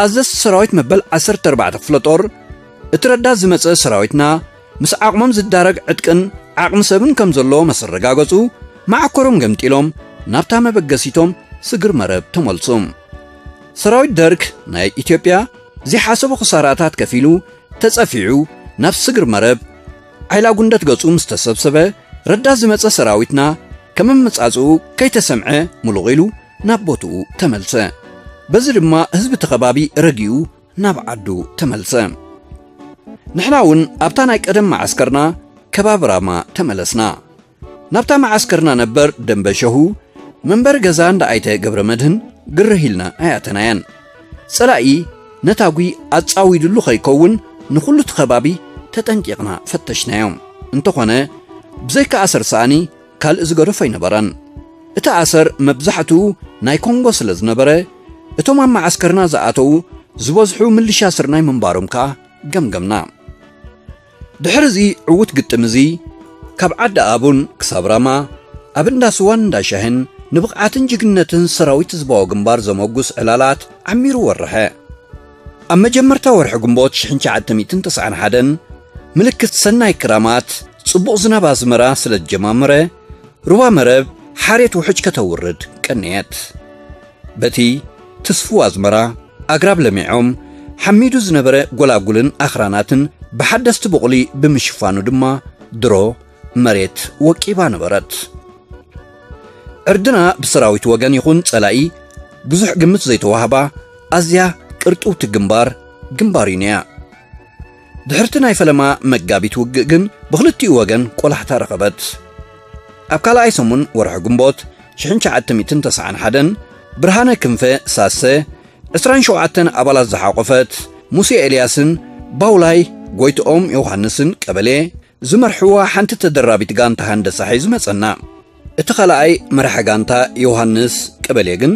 ኣዘዝቲ ሰራዊት መበል ዓሰርተ ኣርባዕተ ክፍለ ጦር እቲ ረዳት ዝመጸ ሰራዊትና ምስ ዓቕሞም ዝዳረግ ዕጥቅን ዓቕሚ ሰብን ከም ዘለዎ ምስ ኣረጋገጹ መዓኮሮም ገምጢሎም ናብታ መበገሲቶም ስግር መረብ ተመልሱ። ሰራዊት ደርግ ናይ ኢትዮጵያ ዘይሓሰቦ ክሳራታት ከፊሉ ተጸፊዑ ናብ ስግር መረብ ዓይላ ጉንደት ገጹ ምስ ተሰብሰበ ረዳት ዝመጸ ሰራዊትና ከም ኣመጻጽኡ ከይተሰምዐ ሙሉቕ ኢሉ ናብ ቦትኡ ተመልሰ። በዚ ድማ ህዝቢ እቲ ከባቢ ረጊኡ ናብ ዓዱ ተመልሰ። ንሕና እውን ኣብታ ናይ ቀደም መዓስከርና ከባቢ ራማ ተመለስና። ናብታ መዓስከርና ነበር ደንበሸሁ መንበሪ ገዛ እንዳ ኣይተ ገብረ መድህን ግርህ ኢልና ኣይኣተናያን። ጸላኢ ነታጒ ኣጻዊዱሉ ከይከውን ንኹሉ እቲ ከባቢ ተጠንቂቕና ፈተሽናዮም። እንተኾነ ብዘይካ ኣሰር ሰኣኒ ካልእ ዝገደፎ ኣይነበረን። እቲ ኣሰር መብዛሕትኡ ናይ ኮንጎ ስለ ዝነበረ እቶም ኣብ መዓስከርና ዝኣተዉ ዝበዝሑ ምልሻ ስርናይ ምንባሮም ከኣ ገምገምና። ድሕሪ እዚ ዕዉት ግጥም እዚ ካብ ዓዲ ኣቡን ክሳብ ራማ ኣብ እንዳ ስዋን እንዳ ሻህን ንብቕዓትን ጅግንነትን ሰራዊት ህዝባዊ ግንባር ዘመጉስ ዕላላት ዓሚሩ ወርሐ። ኣብ መጀመርታ ወርሒ ግንቦት ሽሕን ትሽዓተ ሚእትን ተስዓን ሓደን ምልክት ሰናይ ክራማት ጽቡቕ ዝናብ ኣዝመራ ስለ ዝጀማመረ ሩባ መረብ ሓሬት ውሕጅ ከተውርድ ቀነየት። በቲ ትስፉው ኣዝመራ ኣግራብ ለሚዖም ሓሚዱ ዝነበረ ጎላጉልን ኣኽራናትን ብሓደስቲ ቡቕሊ ብምሽፋኑ ድማ ድሮ መሬት ወቂባ ነበረት። ዕርድና ብሰራዊት ወገን ይኹን ጸላኢ ብዙሕ ግምት ዘይተዋህባ ኣዝያ ቅርጥውቲ ግንባር ግንባር እዩ ነያ። ድሕርቲ ናይ ፈለማ መጋቢት ውግእ ግን ብኽልቲኡ ወገን ቆላሕታ ረኸበት። ኣብ ካልኣይ ሰሙን ወርሒ ግንቦት ሽሕን ትሽዓተ ሚእትን ተስዓን ሓደን ብርሃነ ክንፈ ሳሰ ዕስራን ሸውዓተን ኣባላት ዝሓቖፈት ሙሴ ኤልያስን ባውላይ ጎይትኦም ዮሃንስን ቀበሌ ዝመርሕዋ ሓንቲ ተደራቢት ጋንታ ሃንደሳ ሒዙ መጸና። እቲ ካልኣይ መራሒ ጋንታ ዮሃንስ ቀበሌ ግን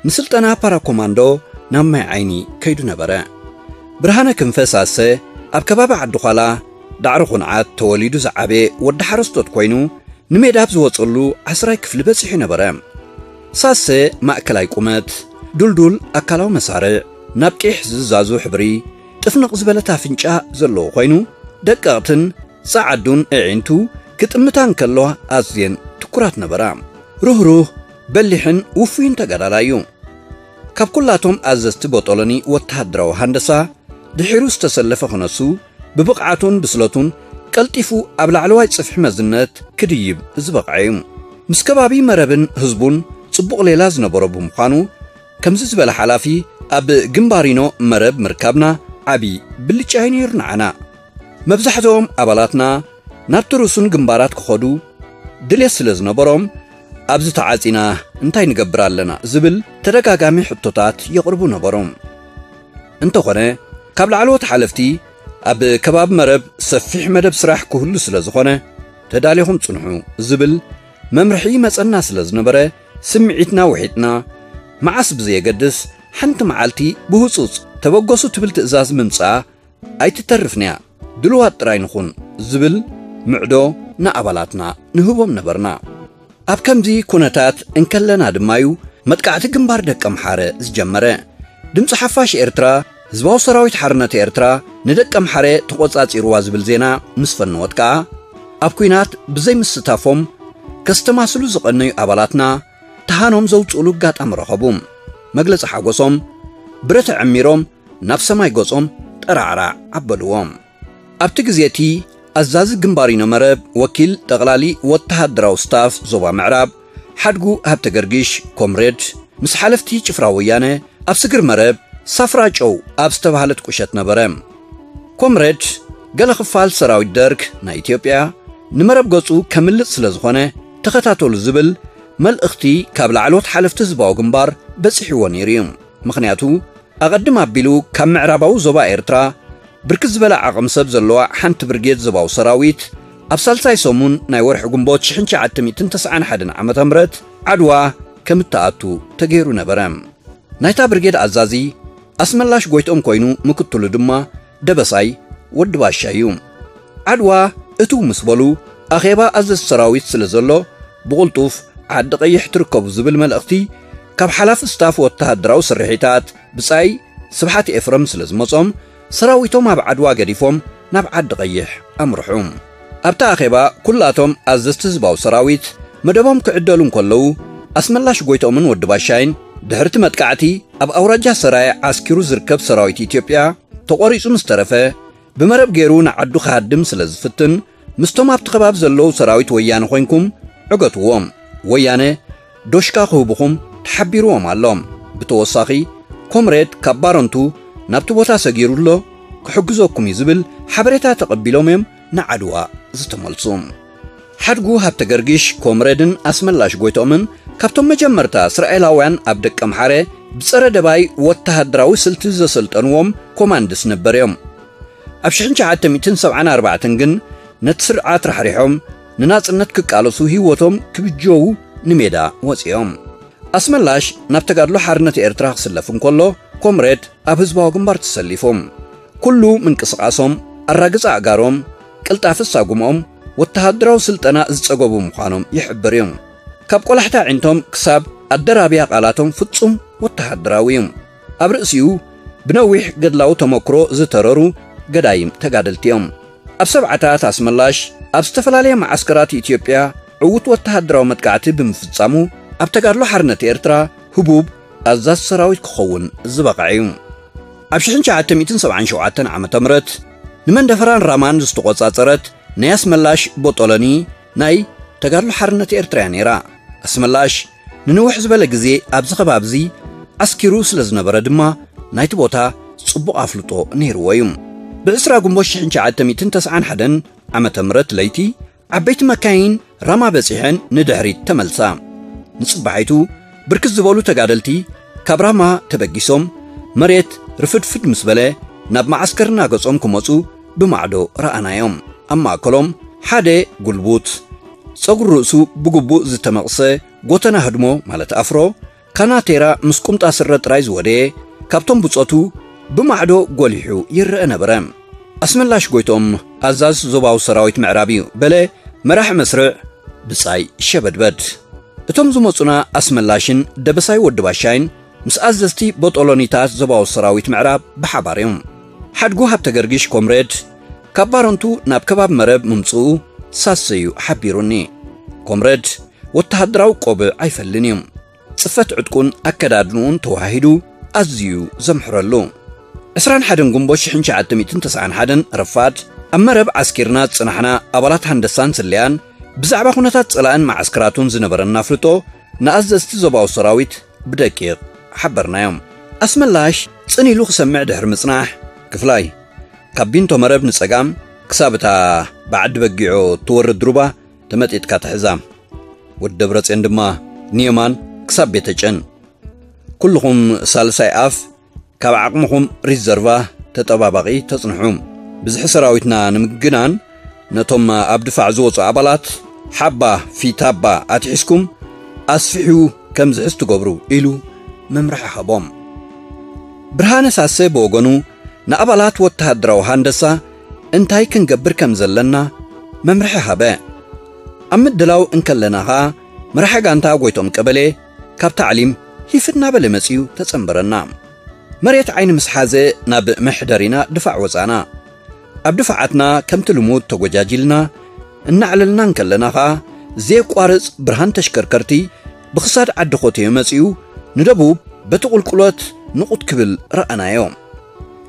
ንስልጠና ፓራኮማንዶ ናብ ማይ ዓይኒ ከይዱ ነበረ። ብርሃነ ክንፈ ሳሰ ኣብ ከባቢ ዓዲ ዃላ ዳዕሮ ኩንዓት ተወሊዱ ዝዓበየ ወዲ ሓረስቶት ኮይኑ ንሜዳ ኣብ ዝወጸሉ ዓስራይ ክፍሊ በጺሑ ነበረ። ሳሰ ማእከላይ ቁመት፣ ዱልዱል ኣካላዊ መሳርዕ፣ ናብ ቂሕ ዝዛዙ ሕብሪ፣ ጥፍንቕ ዝበለት ኣፍንጫ ዘለዎ ኮይኑ ደቀቕትን ጸዓዱን ኣዒንቱ ክጥምታ እንከሎ ኣዝየን ትኩራት ነበራ። ሩህሩህ፣ በሊሕን ውፉይን ተጋዳላይ እዩ። ካብ ኩላቶም ኣዘዝቲ ቦጦሎኒ ወተሃደራዊ ሃንደሳ ድሒሩ ዝተሰለፈ ክነሱ ብብቕዓቱን ብስለቱን ቀልጢፉ ኣብ ላዕለዋይ ጽፍሒ መዝነት ክድይብ ዝበቕዐ እዩ። ምስ ከባቢ መረብን ህዝቡን ጽቡቕ ሌላ ዝነበሮ ብምዃኑ ከምዚ ዝበለ ሓላፊ ኣብ ግንባሪኖ መረብ ምርካብና ዓቢ ብልጫ እዩ ነይሩ ንዓና። መብዛሕትኦም ኣባላትና ናብቲ ርሱን ግንባራት ክኸዱ ድሌት ስለ ዝነበሮም ኣብዚ ተዓጺና እንታይ ንገብር ኣለና ዝብል ተደጋጋሚ ሕቶታት የቕርቡ ነበሩ። እንተኾነ ካብ ላዕለዎት ሓለፍቲ ኣብ ከባቢ መረብ ሰፊሕ መደብ ስራሕ ክህሉ ስለ ዝኾነ ተዳሊኹም ጽንሑ ዝብል መምርሒ መጸና ስለ ዝነበረ ስምዒትና ውሒጥና መዓስ ብዘየገድስ ሓንቲ መዓልቲ ብህጹጽ ተበገሱ ትብል ትእዛዝ ምምጻኣ ኣይትተርፍንያ፣ ድልዋት ጥራይ ንኹን ዝብል ምዕዶ ንኣባላትና ንህቦም ነበርና። ኣብ ከምዚ ኩነታት እንከለና ድማዩ መጥቃዕቲ ግንባር ደቀምሓረ ዝጀመረ። ድምፂ ሓፋሽ ኤርትራ ህዝባዊ ሰራዊት ሓርነት ኤርትራ ንደቀምሓረ ተቖጻጺርዋ ዝብል ዜና ምስ ፈነወት ከኣ ኣብ ኲናት ብዘይምስታፎም ከስተማስሉ ዝቐነዩ ኣባላትና ተሃኖም ዘውፅእሉ ኣጋጣሚ ረኸቡ። መግለፂ ሓጎሶም ብረት ኣዐሚሮም ናብ ሰማይ ገጾም ጠራዕራዕ ኣበልዎም። ኣብቲ ግዜ እቲ ኣዛዚ ግንባር ኢኖመረብ ወኪል ጠቕላሊ ወተሃደራዊ ስታፍ ዞባ ምዕራብ ሓድጉ ሃብተ ገርጊሽ ኮምሬድ ምስ ሓለፍቲ ጭፍራ ወያነ ኣብ ስግር መረብ ሳፍራ ጨው ኣብ ዝተባህለት ቁሸት ነበረ። ኮምሬድ ገለ ክፋል ሰራዊት ደርግ ናይ ኢትዮጵያ ንመረብ ገጹ ከምልጥ ስለ ዝኾነ ተኸታተሉ ዝብል መልእኽቲ ካብ ላዕለዎት ሓለፍቲ ህዝባዊ ግንባር በጺሕዎ ነይሩ እዩ። ምኽንያቱ ኣቐድም ኣቢሉ ካብ ምዕራባዊ ዞባ ኤርትራ ብርክት ዝበለ ዓቕሚ ሰብ ዘለዋ ሓንቲ ብርጌድ ዞባዊ ሰራዊት ኣብ ሳልሳይ ሰሙን ናይ ወርሒ ግንቦት ሽሕን ትሽዓተ ሚእትን ተስዓን ሓደን ዓመተ ምህረት ዓድዋ ከም እትኣቱ ተገይሩ ነበረ። ናይታ ብርጌድ ኣዛዚ ኣስመላሽ ጎይትኦም ኮይኑ ምክትሉ ድማ ደበሳይ ወዲ ባሻ እዩ። ዓድዋ እትው ምስ በሉ ኣኼባ ኣዘዝ ሰራዊት ስለ ዘሎ ብቕልጡፍ ዓዲ ቀይሕ ትርከቡ ዝብል መልእኽቲ ካብ ሓላፊ ስታፍ ወተሃደራዊ ስርሒታት ብጻይ ስብሓት ኤፍረም ስለ ዝመጾም ሰራዊቶም ኣብ ዓድዋ ገዲፎም ናብ ዓዲ ቀይሕ ኣምርሑ። ኣብቲ ኣኼባ ኩላቶም ኣዘዝቲ ህዝባዊ ሰራዊት መደቦም ክዕደሉ እንከለዉ ኣስመላሽ ጎይቶምን ወዲ ባሻይን ድሕርቲ መጥቃዕቲ ኣብ ኣውራጃ ሰራየ ዓስኪሩ ዝርከብ ሰራዊት ኢትዮጵያ ተቖሪጹ ምስ ተረፈ ብመረብ ገይሩ ንዓዱ ክሃድም ስለ ዝፍትን ምስቶም ኣብቲ ከባቢ ዘለዉ ሰራዊት ወያነ ኮይንኩም ዕገትዎም። ወያነ ዶሽካ ክህቡኹም ተሓቢርዎም ኣሎ። ብተወሳኺ ኮምሬድ ካብ ባረንቱ ናብቲ ቦታ ሰጊሩ ኣሎ፣ ክሕግዘኩም እዩ ዝብል ሓበሬታ ተቐቢሎም እዮም ንዓድዋ ዝተመልሱ። ሓድጉ ሃብተ ገርጊሽ ኮምሬድን ኣስመላሽ ጎይቶምን ካብቶም መጀመርታ እስራኤላውያን ኣብ ደቀምሓረ ብጸረ ደባይ ወተሃደራዊ ስልቲ ዘሰልጠንዎም ኮማንድስ ነበር እዮም። ኣብ ሽሕን ትሽዓተ ሚእትን ሰብዓን ኣርባዕተን ግን ነቲ ስርዓት ራሕሪሖም ንናጽነት ክቃለሱ ህይወቶም ክብጀዉ ንሜዳ ወጺኦም። ኣስመላሽ ናብ ተጋድሎ ሓርነት ኤርትራ ክስለፍ እንከሎ ኮምሬድ ኣብ ህዝባዊ ግንባር ተሰሊፎም። ኩሉ ምንቅስቓሶም፣ ኣራግጻ ኣእጋሮም፣ ቅልጣፊ ኣሳጉምኦም ወተሃደራዊ ስልጠና ዝጸገቡ ምዃኖም ይሕብር እዩ። ካብ ቆላሕታ ዒንቶም ክሳብ ኣደራብያ ቃላቶም ፍጹም ወተሃደራዊ እዩ። ኣብ ርእሲኡ ብነዊሕ ገድላዊ ተመክሮ ዝተረሩ ገዳይም ተጋደልቲ እዮም። ኣብ ሰብዓታት ኣስመላሽ ኣብ ዝተፈላለየ መዓስከራት ኢትዮጵያ ዕዉት ወተሃደራዊ መጥቃዕቲ ብምፍጻሙ ኣብ ተጋድሎ ሓርነት ኤርትራ ህቡብ ኣዛዝ ሰራዊት ክኸውን ዝበቕዐ እዩ። ኣብ ሽሕን ትሽዓተ ሚእትን ሰብዓን ሸውዓተን ዓመተ ምህረት ንመንደፈራን ራማን ዝተቖጻጸረት ናይ ኣስመላሽ ቦጦሎኒ ናይ ተጋድሎ ሓርነት ኤርትራ እያ ነይራ። ኣስመላሽ ንንውሕ ዝበለ ግዜ ኣብዚ ከባቢ እዚ ዓስኪሩ ስለ ዝነበረ ድማ ናይቲ ቦታ ጽቡቕ ኣፍልጦ ነይርዎ እዩ። ብ ዕስራ ግንቦት ሽሕን ትሽዓተ ሚእትን ተስዓን ሓደን ዓመተ ምህረት ለይቲ ዓበይቲ መካይን ራማ በጺሐን ንድሕሪት ተመልሳ። ንጽባሒቱ ብርክት ዝበሉ ተጋደልቲ ካብ ራማ ተበጊሶም መሬት ርፍድፍድ ምስ በለ ናብ መዓስከርና ገጾም ክመጹ ብማዕዶ ረኣናዮም። ኣብ ማእከሎም ሓደ ጉልቡት፣ ጸጉሪ ርእሱ ብግቡእ ዝተመቕሰ ጎተና ህድሞ ማለት ኣፍሮ፣ ካናቴራ ምስ ቁምጣ ስረ ጥራይ ዝወደየ፣ ካብቶም ብጾቱ ብማዕዶ ጎሊሑ ይረአ ነበረ። ኣስመላሽ ጎይቶም፣ ኣዛዝ ዞባዊ ሰራዊት ምዕራብ እዩ፣ በለ መራሒ መስርዕ ብጻይ ሸበድበድ። እቶም ዝመጹና ኣስመላሽን ደበሳይ ወዲ ባሻይን ምስ ኣዘዝቲ ቦጦሎኒታት ዞባዊ ሰራዊት ምዕራብ ብሓባር እዮም። ሓድጉ ሃብተ ገርጊሽ ኮምሬድ ካብ ባረንቱ ናብ ከባብ መረብ ምምጽኡ ሳሰዩ ሓቢሩኒ። ኮምሬድ ወተሃደራዊ ቆብዕ ኣይፈልን እዩ። ጽፈት ዕጥቁን ኣከዳድንኡን ተዋሂዱ ኣዝዩ ዘምሕረሉ። ዕስራን ሓደን ግንቦት ሽሕን ትሽዓተ ሚእትን ተስዓን ሓደን ረፋድ ኣብ መረብ ዓስኪርና ዝጸናሕና ኣባላት ሃንደሳን ስለያን ብዛዕባ ኩነታት ጸላእን መዓስከራቱን ዝነበረና ኣፍልጦ ንኣዘዝቲ ዞባዊ ሰራዊት ብደቂቕ ሓበርናዮም። ኣስመላሽ ጽን ኢሉ ክሰምዕ ድሕሪ ምጽናሕ፣ ክፍላይ ካብ ቢንቶ መረብ ንጸጋም ክሳብ እታ ብዓዲ በጊዖ ትወርድ ሩባ ተመጢጥካ ትሕዛ። ወዲ ደብረጽዮን ድማ ንየማን ክሳብ ቤተጨን። ኩልኹም ሳልሳይ ኣፍ ካብ ዓቕምኹም ሪዘርቫ ተጠባባቒ ተጽንሑ። ብዝሒ ሰራዊትና ንምግናን ነቶም ኣብ ድፋዕ ዝወጹ ኣባላት ሓባ ፊታባ ኣትሒዝኩም ኣስፊሑ ከም ዝሕዝ ትገብሩ ኢሉ መምርሒ ሃቦም። ብርሃነ ሳሰ ብወገኑ ንኣባላት ወተሃደራዊ ሃንደሳ እንታይ ክንገብር ከም ዘለና መምርሒ ሃበ። ኣብ ምድላው እንከለና ኸኣ መራሒ ጋንታ ጎይቶም ቀበሌ ካብ ታዕሊም ሂፍ እናበለ መጺኡ ተጸንበረና። መሬት ዓይኒ ምስ ሓዘ ናብ መሕደሪና ድፋዕ ወጻና። ኣብ ድፋዓትና ከምቲ ልሙድ ተጎጃጂልና እናዕለልና እንከለና ኸኣ ዘየቋርጽ ብርሃን ተሽከርከርቲ ብኽሳድ ዓዲ ኾተዮ መጺኡ ንደቡብ በቲ ቁልቁለት ንቑት ክብል ረኣናዮ።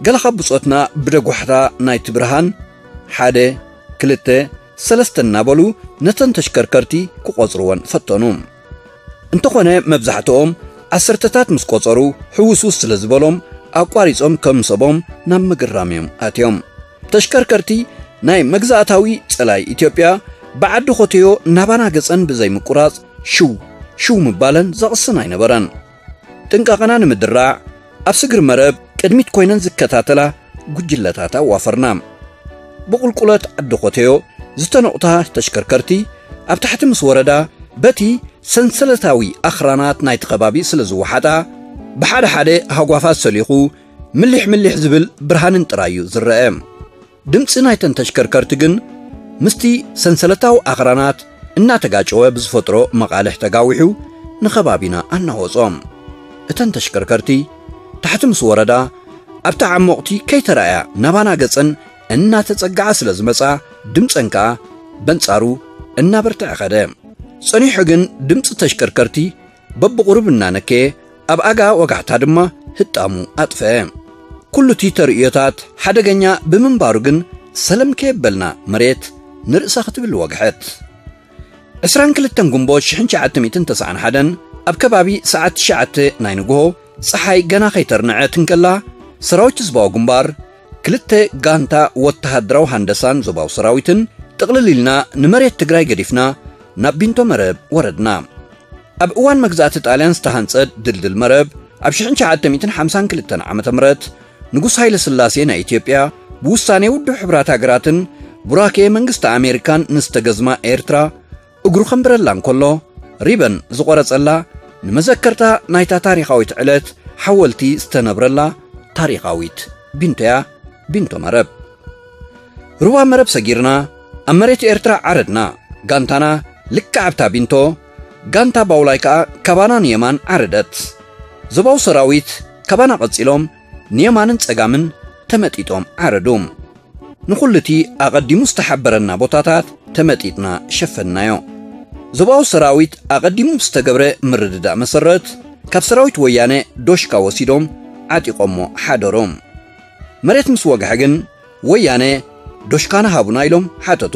ገለ ካብ ብጾትና ብደጓሕታ ናይቲ ብርሃን ሓደ፣ ክልተ፣ ሰለስተ እናበሉ ነተን ተሽከርከርቲ ክቖጽርወን ፈተኑ። እንተኾነ መብዛሕትኦም ዓሰርተታት ምስ ቆጸሩ ሕውስውስ ስለ ዝበሎም ኣቋሪጾም ከም ሰቦም ናብ ምግራም እዮም ኣትዮም። ተሽከርከርቲ ናይ መግዛእታዊ ጸላይ ኢትዮጵያ ብዓዲ ኾተዮ ናባና ገጸን ብዘይምቁራጽ ሽው ሽው ምባለን ዘቕስን ኣይነበረን። ጥንቃቐና ንምድራዕ ኣብ ስግር መረብ ቅድሚት ኮይነን ዝከታተላ ጉጅለታት ኣዋፈርና። ብቁልቁለት ዓዲ ኾተዮ ዝተነቑታ ተሽከርከርቲ ኣብ ታሕቲ ምስ ወረዳ በቲ ሰንሰለታዊ ኣኽራናት ናይቲ ከባቢ ስለ ዝወሓጣ ብሓደ ሓደ ሃጓፋት ሰሊኹ ምሊሕ ምሊሕ ዝብል ብርሃንን ጥራይ እዩ ዝረአ። ድምጺ ናይተን ተሽከርከርቲ ግን ምስቲ ሰንሰለታዊ ኣኽራናት እናተጋጨወ ብዝፈጥሮ መቓልሕ ተጋዊሑ ንኸባቢና ኣናወጾ። እተን ተሽከርከርቲ ታሕቲ ምስ ወረዳ ኣብታ ዓሞቕቲ ከይተራእያ ናባና ገጸን እናተጸግዓ ስለ ዝመጻ ድምጸን ከኣ በንጻሩ እናበርትዐ ኸደ። ጸኒሑ ግን ድምጺ ተሽከርከርቲ በብቑሩብ እናነከየ ኣብ ኣጋ ወጋሕታ ድማ ህጣሙ ኣጥፈአ። ኩሉ እቲ ተርእዮታት ሓደገኛ ብምንባሩ ግን ሰለም ከየበልና መሬት ንርእሳ ክትብል ወግሐት። ዕስራን ክልተን ግንቦት ሽሕን ትሽዓተ ሚእትን ተስዓን ሓደን ኣብ ከባቢ ሰዓት ትሽዓተ ናይ ንግሆ ጸሓይ ገና ከይተርንዐት እንከላ ሰራዊት ህዝባዊ ግንባር፣ ክልተ ጋንታ ወተሃደራዊ ሃንደሳን ዞባዊ ሰራዊትን ጥቕልል ኢልና ንመሬት ትግራይ ገዲፍና ናብ ቢንቶ መረብ ወረድና። ኣብ እዋን መግዛእቲ ጣልያን ዝተሃንጸ ድልድል መረብ ኣብ ሽሕን ትሽዓተ ሚእትን ሓምሳን ክልተን ዓመተ ምህረት ንጉስ ሃይለ ስላሴ ናይ ኢትዮጵያ ብውሳኔ ውድብ ሕብራት ሃገራትን ቡራኬ መንግስቲ ኣሜሪካን ንዝተገዝማ ኤርትራ እግሩ ከንብረላ እንከሎ፣ ሪበን ዝቆረጸላ፣ ንመዘከርታ ናይታ ታሪኻዊት ዕለት ሓወልቲ ዝተነብረላ ታሪኻዊት ቢንቶያ፣ ቢንቶ መረብ። ሩባ መረብ ሰጊርና ኣብ መሬት ኤርትራ ዓረድና። ጋንታና ልክዕ ኣብታ ቢንቶ፣ ጋንታ ባውላይ ከኣ ካባና ንየማን ዓረደት። ዞባዊ ሰራዊት ካባና ቀጺሎም ንየማንን ጸጋምን ተመጢጦም ዓረዱ። ንኹሉ እቲ ኣቐዲሙ ዝተሓበረና ቦታታት ተመጢጥና ሸፈንናዮ። ዞባዊ ሰራዊት ኣቐዲሙ ብዝተገብረ ምርድዳእ መሰረት፣ ካብ ሰራዊት ወያነ ዶሽካ ወሲዶም ዓጢቖሞ ሓደሮም። መሬት ምስ ወግሐ ግን፣ ወያነ ዶሽካና ሃቡና ኢሎም ሓተቱ።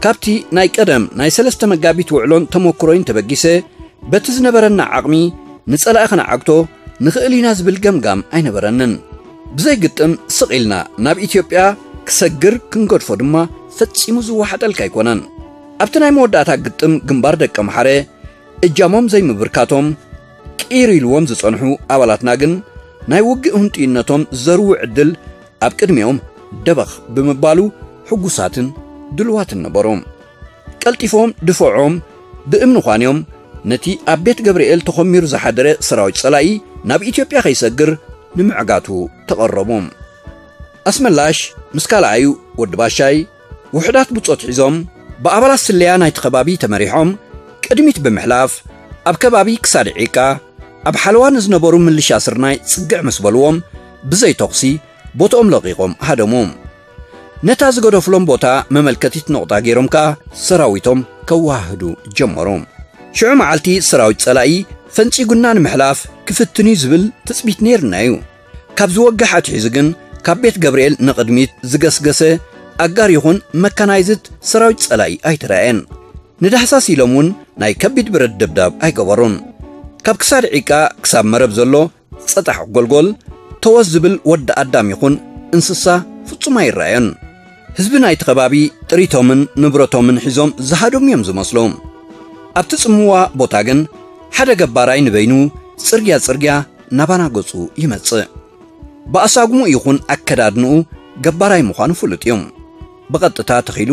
ካብቲ ናይ ቀደም ናይ ሰለስተ መጋቢት ውዕሎን ተመክሮይን ተበጊሰ፣ በቲ ዝነበረና ዓቕሚ ንጸላኢ ክንዓግቶ ንኽእል ኢና ዝብል ገምጋም ኣይነበረንን። ብዘይ ግጥም ስቕ ኢልና ናብ ኢትዮጵያ ክሰግር ክንገድፎ ድማ ፈጺሙ ዝወሓጠልካ ኣይኮነን። ኣብቲ ናይ መወዳእታ ግጥም ግንባር ደቀምሓረ እጃሞም ዘይምብርካቶም ቅይር ኢልዎም ዝጸንሑ ኣባላትና ግን ናይ ውግእ ህንጡይነቶም ዘርዊ ዕድል ኣብ ቅድሚኦም ደበኽ ብምባሉ ሕጉሳትን ድልዋትን ነበሩ። ቀልጢፎም ድፍዖም ብእምኒ ዃንዮም ነቲ ኣብ ቤት ገብርኤል ተኾሚሩ ዝሓደረ ሰራዊት ጸላኢ ናብ ኢትዮጵያ ከይሰግር ንምዕጋቱ ተቐረቡ። ኣስመላሽ ምስ ካልኣዩ ወዲ ባሻይ ውሑዳት ብጾት ሒዞም ብኣባላት ስለያ ናይቲ ከባቢ ተመሪሖም ቅድሚት ብምሕላፍ ኣብ ከባቢ ክሳድ ዒቃ ኣብ ሓለዋ ንዝነበሩ ምልሻ ስርናይ ጽግዕ ምስ በልዎም ብዘይ ተኹሲ ቦትኦም ለቒቖም ሃደሙ። ነታ ዝገደፍሎም ቦታ መመልከቲት ነቑጣ ገይሮም ከኣ ሰራዊቶም ከወሃህዱ ጀመሩ። ሽዑ መዓልቲ ሰራዊት ጸላኢ ፈንጺጉና ንምሕላፍ ክፍትን እዩ ዝብል ትጽቢት ነይርና እዩ። ካብ ዝወግሕ ኣትሒዙ ግን ካብ ቤት ገብርኤል ንቕድሚት ዝገስገሰ ኣጋር ይኹን መካናይዝድ ሰራዊት ጸላኢ ኣይተራእየን። ንዳህሳስ ኢሎም እውን ናይ ከቢድ ብረት ደብዳብ ኣይገበሩን። ካብ ክሳድ ዒቃ ክሳብ መረብ ዘሎ ጸጣሕ ጎልጎል ተወስ ዝብል ወዲ ኣዳም ይኹን እንስሳ ፍጹም ኣይረኣዮን። ህዝቢ ናይቲ ከባቢ ጥሪቶምን ንብረቶምን ሒዞም ዝሃደሙ እዮም ዝመስሉ። ኣብቲ ጽምዋ ቦታ ግን ሓደ ገባራይ ንበይኑ ጽርግያ ጽርግያ ናባና ገጹ ይመጽእ። ብኣሳጉሙ ይኹን ኣከዳድንኡ ገባራይ ምዃኑ ፍሉጥ እዩ። ብቐጥታ ተኺሉ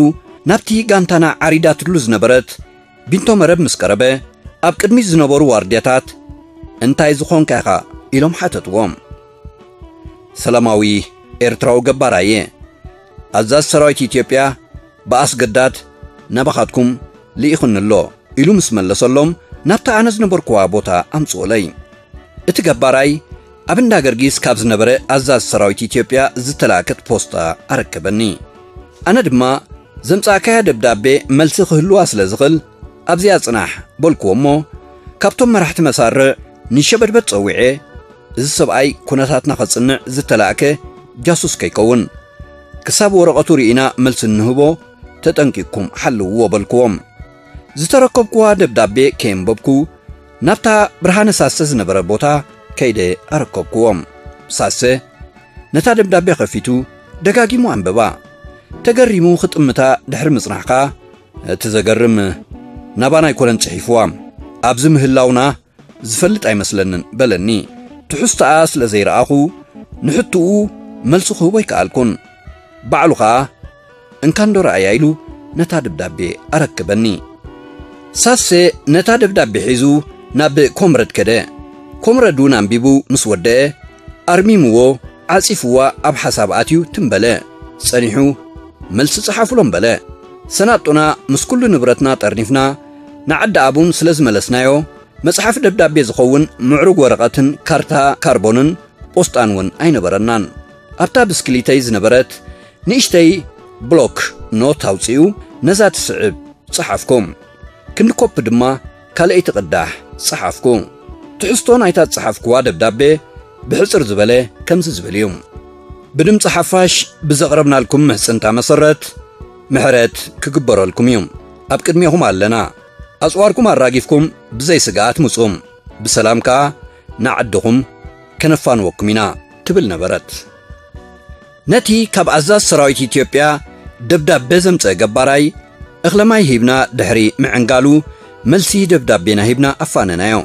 ናብቲ ጋንታና ዓሪዳትሉ ዝነበረት ቢንቶ መረብ ምስ ቀረበ፣ ኣብ ቅድሚት ዝነበሩ ዋርድያታት "እንታይ ዝኾንካ ኢኻ?" ኢሎም ሓተትዎ። "ሰላማዊ ኤርትራዊ ገባራይ እየ። ኣዛዚ ሰራዊት ኢትዮጵያ ብኣስገዳድ ናባኻትኩም ልኢኹኒ ኣሎ" ኢሉ ምስ መለሰሎም፣ ናብታ ኣነ ዝነበርኩዋ ቦታ ኣምጽኡለይ። እቲ ገባራይ ኣብ እንዳ ገርጊስ ካብ ዝነበረ ኣዛዚ ሰራዊት ኢትዮጵያ ዝተላእከት ፖስታ ኣረከበኒ። ኣነ ድማ "ዘምጻእካያ ደብዳቤ መልሲ ክህልዋ ስለ ዝኽእል ኣብዚኣ ጽናሕ" በልክዎ እሞ፣ ካብቶም መራሕቲ መሳርዕ ንሸበድበድ ጸዊዐ፣ "እዚ ሰብኣይ ኩነታትና ከጽንዕ ዝተላእከ ጃሱስ ከይከውን፣ ክሳብ ወረቐቱ ርኢና መልሲ እንህቦ ተጠንቂቕኩም ሓልውዎ" በልክዎም። ዝተረከብክዋ ደብዳቤ ከየንበብኩ፣ ናብታ ብርሃነ ሳሰ ዝነበረ ቦታ ከይደ ኣረከብክዎም። ሳሰ ነታ ደብዳቤ ከፊቱ ደጋጊሙ ኣንበባ። ተገሪሙ ክጥምታ ድሕሪ ምጽናሕ ከኣ፣ "እቲ ዘገርም ናባና ኣይኮነን ጽሒፍዋ፣ ኣብዚ ምህላውና ዝፈልጥ ኣይመስለንን" በለኒ። ትሕዝቶኣ ስለ ዘይረኣኹ፣ ንሕትኡ መልሲ ክህቦ ኣይከኣልኩን። ባዕሉ ኸኣ "እንካንዶ ረኣያ" ኢሉ ነታ ደብዳቤ ኣረከበኒ። ሳሴ ነታ ደብዳቤ ሒዙ ናብ ኮምረድ ከደ። ኮምረድ እውን ኣንቢቡ ምስ ወደአ፣ ኣርሚምዎ፣ ዓጺፍዋ ኣብ ሓሳብ ኣትዩ ትም በለ። ጸኒሑ "መልሲ ጸሓፉሎም" በለ። ሰናጡና ምስ ኩሉ ንብረትና ጠርኒፍና ንዓዲ ኣቡን ስለ ዝመለስናዮ፣ መጽሓፍ ደብዳቤ ዝኸውን ምዕሩግ ወረቐትን ካርታ ካርቦንን ፖስጣን እውን ኣይነበረናን። ኣብታ ብስክሊተይ ዝነበረት ንእሽተይ ብሎክ ኖት ኣውጺኡ ነዛ ትስዕብ ጸሓፍኩ። ክንዲ ኮፒ ድማ ካልኣይቲ ቅዳሕ ጸሓፍኩ። ትሕዝቶ ናይታ ዝጸሓፍኩዋ ደብዳቤ ብሕጽር ዝበለ ከምዚ ዝብል እዩ። ብድምጺ ሓፋሽ ብዘቕረብናልኩም ምሕጽንታ መሰረት ምሕረት ክግበረልኩም እዩ። ኣብ ቅድሜኹም ኣለና። ኣጽዋርኩም ኣራጊፍኩም ብዘይ ስግኣት ምጹ። ብሰላም ከኣ ንዓድኹም ከነፋንወኩም ኢና። ትብል ነበረት። ነቲ ካብ ኣዛዝ ሰራዊት ኢትዮጵያ ደብዳቤ ዘምጸ ገባራይ እኽለማይ ሂብና ድሕሪ ምዕንጋሉ፣ መልሲ ደብዳቤና ሂብና ኣፋነናዮ።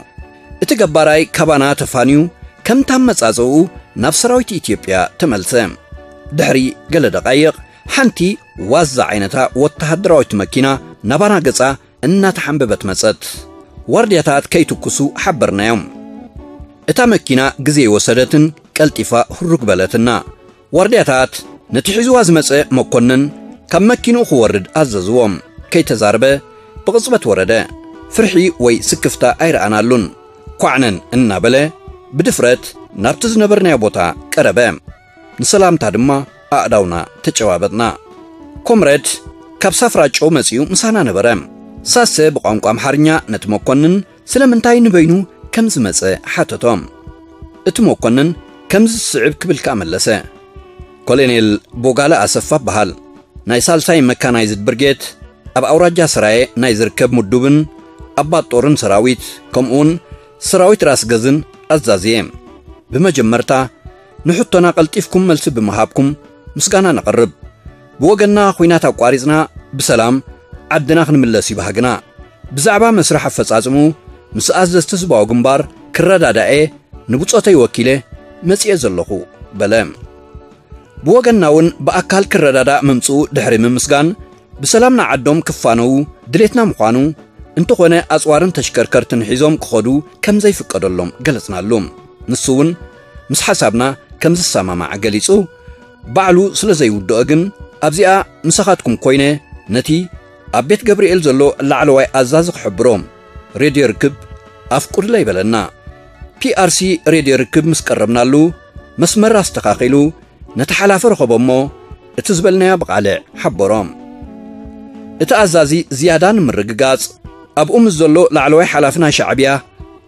እቲ ገባራይ ካባና ተፋንዩ፣ ከምታ ኣመጻጽኡ ናብ ሰራዊት ኢትዮጵያ ተመልሰ። ድሕሪ ገለ ደቓይቕ፣ ሓንቲ ዋዛ ዓይነታ ወተሃደራዊት መኪና ናባና ገጻ እናተሓንበበት መጸት። ዋርድያታት ከይትኩሱ ሓበርናዮም። እታ መኪና ግዜ ይወሰደትን ቀልጢፋ ህሩግ በለትና። ዋርድያታት ነቲ ሒዝዋ ዝመጸ መኮንን ካብ መኪንኡ ክወርድ ኣዘዝዎም። ከይተዛረበ ብቕጽበት ወረደ። ፍርሒ ወይ ስክፍታ ኣይረኣናሉን። ኳዕነን እናበለ ብድፍረት ናብቲ ዝነበርናዮ ቦታ ቀረበ። ንሰላምታ ድማ ኣእዳውና ተጨባበጥና። ኮምረድ ካብ ሳፍራ ጨው መጺኡ ምሳና ነበረ። ሳሰ ብቋንቋ ኣምሓርኛ ነቲ መኮንን ስለምንታይ ንበይኑ ከም ዝመጸ ሓተቶ። እቲ መኮንን ከምዚ ዝስዕብ ክብል ከኣ መለሰ። ኮሎኔል ቦጋለ ኣሰፋ እበሃል። ናይ ሳልሳይ መካናይዝድ ብርጌድ ኣብ ኣውራጃ ሰራየ ናይ ዝርከብ ምዱብን ኣባት ጦርን ሰራዊት፣ ከምኡውን ሰራዊት ራስ ገዝን ኣዛዚ እየ። ብመጀመርታ ንሕቶና ቀልጢፍኩም መልሲ ብምሃብኩም ምስጋና ነቕርብ። ብወገንና ኹናት ኣቋሪጽና ብሰላም ዓድና ክንምለስ ይባህግና። ብዛዕባ መስርሕ ኣፈጻጽሙ ምስ ኣዘዝቲ ህዝባዊ ግንባር ክረዳዳኤ ንብጾተይ ወኪለ መጺኤ ዘለኹ በለ። ብወገንና እውን ብኣካል ክረዳዳእ ምምጽኡ ድሕሪ ምምስጋን፣ ብሰላም ንዓዶም ክፋነዉ ድሌትና ምዃኑ፣ እንተኾነ ኣጽዋርን ተሽከርከርትን ሒዞም ክኸዱ ከም ዘይፍቀደሎም ገለጽናሉ። ንሱ እውን ምስ ሓሳብና ከም ዝሰማማዕ ገሊጹ፣ ባዕሉ ስለ ዘይውድኦ ግን፣ ኣብዚኣ ምሳኻትኩም ኮይነ ነቲ ኣብ ቤት ገብርኤል ዘሎ ላዕለዋይ ኣዛዚ ክሕብሮ፣ ሬድዮ ርክብ ኣፍቁድለይ በለና። ፒ ኣር ሲ ሬድዮ ርክብ ምስ ቀረብናሉ፣ መስመር ኣስተኻኺሉ ነቲ ሓላፊ ረኸቦ እሞ፣ እቲ ዝበልናዮ ብቓልዕ ሓበሮ። እቲ ኣዛዚ ዝያዳ ንምርግጋጽ፣ ኣብኡ ምስ ዘሎ ላዕለዋይ ሓላፊ ናይ ሻዕብያ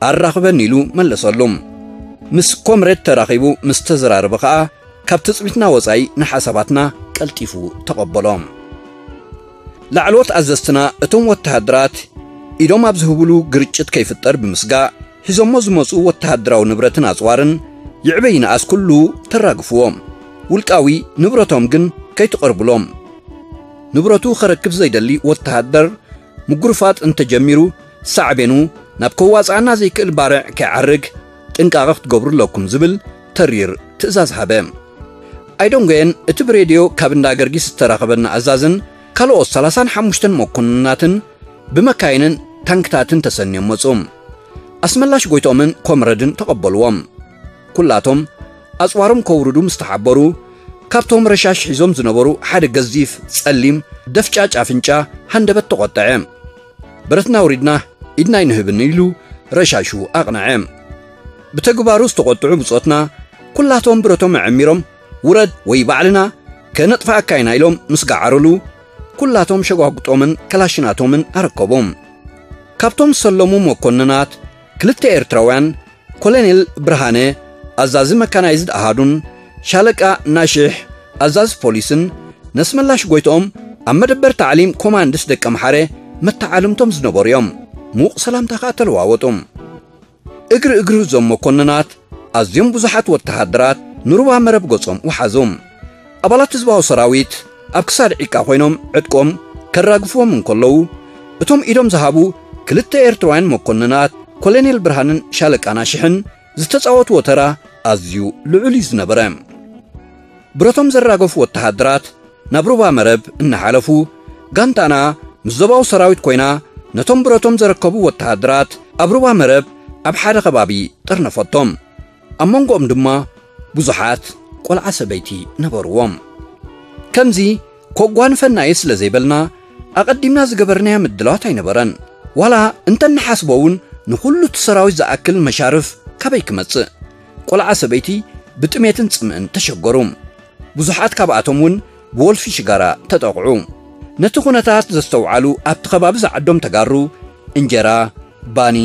ኣራኽበኒ ኢሉ መለሰሉ። ምስ ኮምሬድ ተራኺቡ ምስ ተዘራረበ ኸኣ፣ ካብ ትጽቢትና ወጻኢ ንሓሳባትና ቀልጢፉ ተቐበሎ። ላዕለዎት ኣዘዝትና እቶም ወተሃደራት ኢዶም ኣብ ዝህብሉ ግርጭት ከይፍጠር ብምስጋእ፣ ሒዞሞ ዝመጹ ወተሃደራዊ ንብረትን ኣጽዋርን ይዕበ ይንኣስ ኩሉ ተራግፍዎ። ውልቃዊ ንብረቶም ግን ከይትቐርብሎም። ንብረቱ ከረክብ ዘይደሊ ወተሃደር ምጉርፋጥ እንተጀሚሩ፣ ሳዕቤኑ ናብ ከዋጽኣና ዘይክእል ባርዕ ከይዓርግ ጥንቃቐ ክትገብሩ ኣለኩም ዝብል ተሪር ትእዛዝ ሃበ። ኣይደንጎየን እቲ ብሬድዮ ካብ እንዳ ገርጊስ ዝተራኸበና ኣዛዝን ካልኦት ሰላሳን ሓሙሽተን መኮንናትን ብመካይንን ታንክታትን ተሰንዮም መጹ። ኣስመላሽ ጎይቶምን ኮምረድን ተቐበልዎም። ኩላቶም ኣጽዋሮም ከውርዱ ምስ ተሓበሩ፣ ካብቶም ረሻሽ ሒዞም ዝነበሩ ሓደ ገዚፍ ጸሊም ደፍጫጭ ኣፍንጫ ሃንደበት ተቖጠዐ። ብረትና ኣውሪድና ኢድና ኣይንህብን ኢሉ ረሻሹ ኣቕነዐ። ብተግባሩ ዝተቖጥዑ ብጾትና ኩላቶም ብረቶም ኣዐሚሮም፣ "ውረድ ወይ ባዕልና ከነጥፍኣካ ኢና" ኢሎም ምስ ገዓሩሉ፣ ኩላቶም ሸጓጉጦምን ከላሽናቶምን ኣረከቦም። ካብቶም ዝሰለሙ መኮንናት ክልተ ኤርትራውያን፣ ኮሎኔል ብርሃነ ኣዛዚ መካናይዝድ ኣሃዱን ሻለቃ ናሽሕ ኣዛዚ ፖሊስን ነስመላሽ ጎይትኦም ኣብ መደበር ታዕሊም ኮማንድስ ደቀ ምሓረ መተዓልምቶም ዝነበሩ እዮም። ምዉቕ ሰላምታ ከኣ ተለዋወጡ። እግሪ እግሪ እዞም መኮንናት ኣዝዮም ብዙሓት ወተሃደራት ንሩባ መረብ ገጾም ወሓዙ። ኣባላት ህዝባዊ ሰራዊት ኣብ ክሳድ ዒቃ ኮይኖም ዕጥቆም ከራግፍዎም እንከለዉ፣ እቶም ኢዶም ዝሃቡ ክልተ ኤርትራውያን መኮንናት ኮሎኔል ብርሃንን ሻለቃ ናሽሕን ዝተጻወትዎ ተራ ኣዝዩ ልዑል እዩ ዝነበረ። ብረቶም ዘራገፉ ወተሃደራት ናብ ሩባ መረብ እናሓለፉ፣ ጋንታና ምስ ዞባዊ ሰራዊት ኮይና ነቶም ብረቶም ዘረከቡ ወተሃደራት ኣብ ሩባ መረብ ኣብ ሓደ ከባቢ ጠርነፈቶም። ኣብ መንጎኦም ድማ ብዙሓት ቆልዓ ሰበይቲ ነበርዎም። ከምዚ ከጓንፈና'የ ስለ ዘይበልና፣ ኣቐዲምና ዝገበርናዮ ምድላዋት ኣይነበረን። ዋላ እንተ ንሓስቦ እውን ንኹሉ እቲ ሰራዊት ዝኣክል መሻርፍ ካበይ ክመጽእ? ቆልዓ ሰበይቲ ብጥሜትን ጽምእን ተሸገሩ። ብዙሓት ካብኣቶም እውን ብወልፊ ሽጋራ ተጠቕዑ። ነቲ ኩነታት ዘስተውዓሉ ኣብቲ ከባቢ ዝዓዶም ተጋሩ እንጀራ፣ ባኒ፣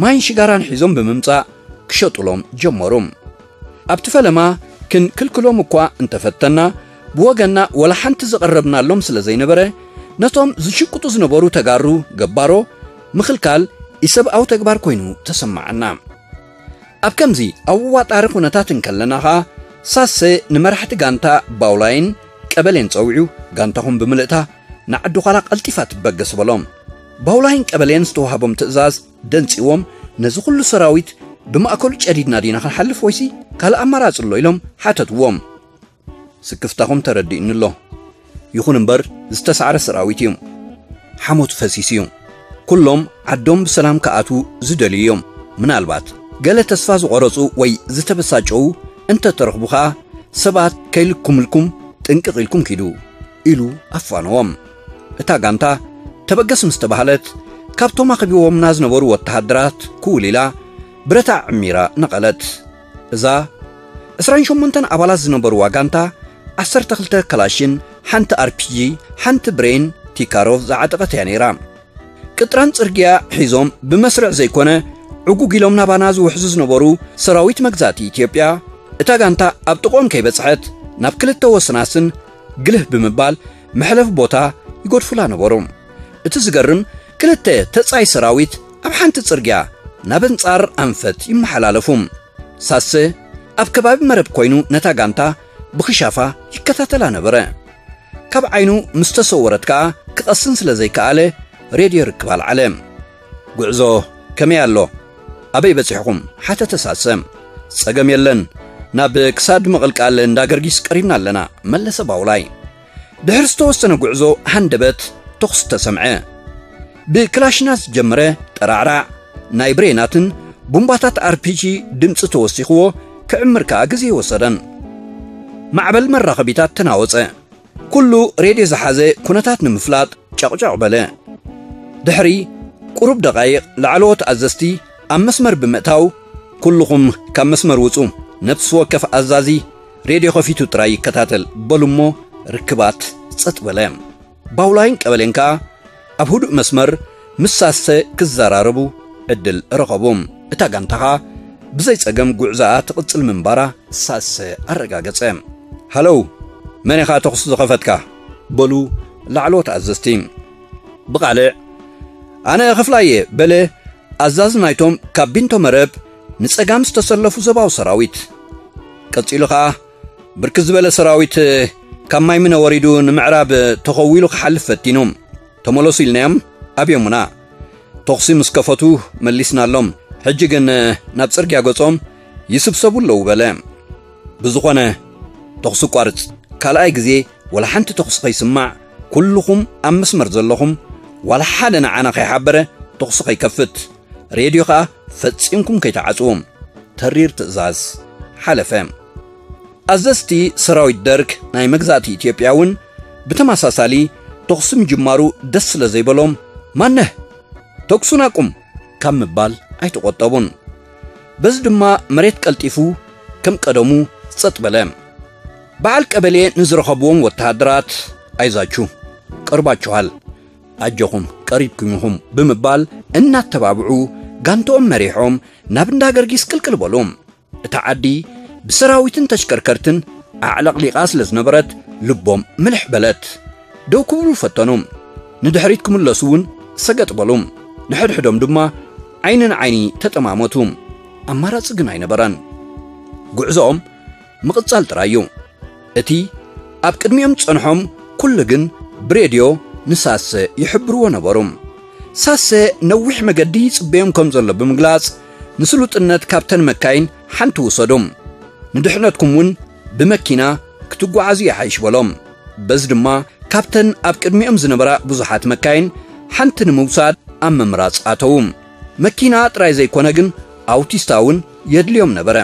ማይን ሽጋራን ሒዞም ብምምጻእ ክሸጡሎም ጀመሩ። ኣብቲ ፈለማ ክንክልክሎም እኳ እንተፈተና፣ ብወገንና ወላ ሓንቲ ዝቐረብናሎም ስለ ዘይነበረ፣ ነቶም ዝሽቅጡ ዝነበሩ ተጋሩ ገባሮ ምኽልካል ኢሰብኣዊ ተግባር ኮይኑ ተሰማዓና። ኣብ ከምዚ ኣዋጣሪ ኩነታት እንከለና ኸኣ፣ ሳሰ ንመራሕቲ ጋንታ ባውላይን ቀበሌን ጸዊዑ፣ ጋንታኹም ብምልእታ ንዓዲ ዃላ ቀልጢፋ ትበገስ በሎም። ባውላይን ቀበሌን ዝተዋህቦም ትእዛዝ ደንጺዎም፣ ነዚ ኩሉ ሰራዊት ብማእከሉ ጨዲድና ዲና ክንሓልፍ ወይሲ ካልእ ኣማራጺ ኣሎ ኢሎም ሓተትዎም። ስክፍታኹም ተረዲእኒ ኣሎ። ይኹን እምበር ዝተሳዕረ ሰራዊት እዩ። ሓሞት ፈሲስ እዩ። ኩሎም ዓዶም ብሰላም ክኣትዉ ዝደልዩ እዮም። ምናልባት ገለ ተስፋ ዝቖረጹ ወይ ዝተበሳጨዉ እንተተረኽቡ ኸኣ ሰባት ከይልኩምልኩም ጥንቅቕ ኢልኩም ኪዱ ኢሉ ኣፋነዎም። እታ ጋንታ ተበገስ ምስ ተባህለት ካብቶም ኣኽቢቦምና ዝነበሩ ወተሃደራት ክውል ኢላ ብረታ ዕሚራ ነቐለት። እዛ ዕስራን ሸሞንተን ኣባላት ዝነበርዋ ጋንታ ዓሰርተ ክልተ ከላሽን ሓንቲ ኣርፒጂ ሓንቲ ብሬን ቲካሮቭ ዝዓጠቐት እያ ነይራ። ቅጥራን ጽርግያ ሒዞም ብመስርዕ ዘይኮነ ዕጉግ ኢሎም ናባና ዝውሕዙ ዝነበሩ ሰራዊት መግዛእቲ ኢትዮጵያ እታ ጋንታ ኣብ ጥቕኦም ከይበጽሐት ናብ ክልተ ወስናስን ግልህ ብምባል መሕለፊ ቦታ ይገድፉላ ነበሩ። እቲ ዝገርም ክልተ ተጻይ ሰራዊት ኣብ ሓንቲ ጽርግያ ናብ ኣንጻር ኣንፈት ይመሓላለፉ። ሳሰ ኣብ ከባቢ መረብ ኮይኑ ነታ ጋንታ ብኽሻፋ ይከታተላ ነበረ። ካብ ዓይኑ ምስ ተሰወረት ከኣ ክቐስን ስለ ዘይከኣለ ሬድዮ ርክብ ኣልዓለ። ጉዕዞ ከመይ ኣሎ? ኣበይ በጺሕኹም? ሓተተ ሳሰ። ጸገም የለን፣ ናብ ክሳድ ምቕልቃል እንዳ ገርጊስ ቀሪብና ኣለና፣ መለሰ ባውላይ። ድሕሪ ዝተወሰነ ጉዕዞ ሃንደበት ተኹሲ ተሰምዐ። ብክላሽና ዝጀመረ ጠራዕራዕ ናይ ብሬናትን ቡምባታት ኣርፒጂ ድምፂ ተወሲኽዎ ክዕምር ከኣ ግዜ ወሰደን። ማዕበል መራኸቢታት ተናወጸ። ኩሉ ሬድዮ ዝሓዘ ኩነታት ንምፍላጥ ጨቕጨቕ በለ። ድሕሪ ቁሩብ ደቓይቕ ላዕለዎት ኣዘዝቲ ኣብ መስመር ብምእታው፣ "ኩልኹም ካብ መስመር ውጹ፣ ነፍሲ ወከፍ ኣዛዚ ሬድዮ ከፊቱ ጥራይ ይከታተል" በሉ እሞ ርክባት ጸጥ በለ። ባውላይን ቀበሌን ከኣ ኣብ ህዱእ መስመር ምስ ሳሰ ክዘራረቡ ዕድል ረኸቡ። እታ ጋንታ ኸኣ ብዘይ ጸገም ጉዕዞኣ ትቕጽል ምንባራ ሳሰ ኣረጋገጸ። "ሃለው፣ መን ኢኻ ተኹሲ ዝኸፈትካ?" በሉ ላዕለዎት ኣዘዝቲ። ብቓልዕ፣ "ኣነ ክፍላየ" በለ ኣዛዚ ናይቶም ካብ ቢንቶ መረብ ንጸጋም ዝተሰለፉ ዘባዊ ሰራዊት። ቀጺሉ ኸኣ፣ "ብርክት ዝበለ ሰራዊት ካብ ማይ ምነ ወሪዱ ንምዕራብ ተኸዊሉ ክሓልፍ ፈቲኑ። ተመለሱ ኢልናዮም ኣብዮሙና። ተኹሲ ምስ ከፈቱ መሊስናሎም። ሕጂ ግን ናብ ጽርግያ ገጾም ይስብሰቡ ኣለዉ" በለ። "ብዝኾነ ተኹሲ ቋርጽ። ካልኣይ ግዜ ወላ ሓንቲ ተኹሲ ከይስማዕ፣ ኩልኹም ኣብ መስመር ዘለኹም ዋላ ሓደ ንዓና ከይሓበረ ተኹሲ ከይከፍት፣ ሬድዮ ኸኣ ፈጺምኩም ከይትዓጽዉ" ተሪር ትእዛዝ ሓለፈ። ኣዘዝቲ ሰራዊት ደርግ ናይ መግዛእቲ ኢትዮጵያ እውን ብተመሳሳሊ ተኹሲ ምጅማሩ ደስ ስለ ዘይበሎም፣ "ማነህ? ተኩሱን ኣቁም!" ካብ ምባል ኣይተቖጠቡን። በዚ ድማ መሬት ቀልጢፉ ከም ቀደሙ ጸጥ በለ። በዓል ቀበሌ ንዝረኸብዎም ወተሃደራት፣ "ኣይዛችሁ፣ ቀርባችኋል፣ ኣጆኹም፣ ቀሪብኩም ኢኹም" ብምባል እናተባብዑ ጋንትኦም መሪሖም ናብ እንዳ ገርጊስ ቅልቅል በሉ። እታ ዓዲ ብሰራዊትን ተሽከርከርትን ኣዕለቕሊቓ ስለ ዝነበረት ልቦም ምልሕ በለት። ደው ክብሉ ፈተኑ። ንድሕሪት ክምለሱ እውን ሰገጥ በሉ። ንሕድሕዶም ድማ ዓይኒ ንዓይኒ ተጠማመቱ። ኣማራጺ ግን ኣይነበረን። ጉዕዞኦም ምቕጻል ጥራይ እዩ። እቲ ኣብ ቅድሚኦም ዝጸንሖም ኩሉ ግን ብሬድዮ ንሳሰ ይሕብርዎ ነበሩ። ሳሰ ነዊሕ መገዲ ይጽበዮም ከም ዘሎ ብምግላጽ፣ "ንስሉጥነት ካብተን መካይን ሓንቲ ውሰዱ፣ ንድሕነትኩም እውን ብመኪና ክትጓዓዙ ይሓይሽ" በሎም። በዚ ድማ ካብተን ኣብ ቅድሚኦም ዝነበራ ብዙሓት መካይን ሓንቲ ንምውሳድ ኣብ ምምራጽ ኣተዉ። መኪና ጥራይ ዘይኮነ ግን ኣውቲስታ እውን የድልዮም ነበረ።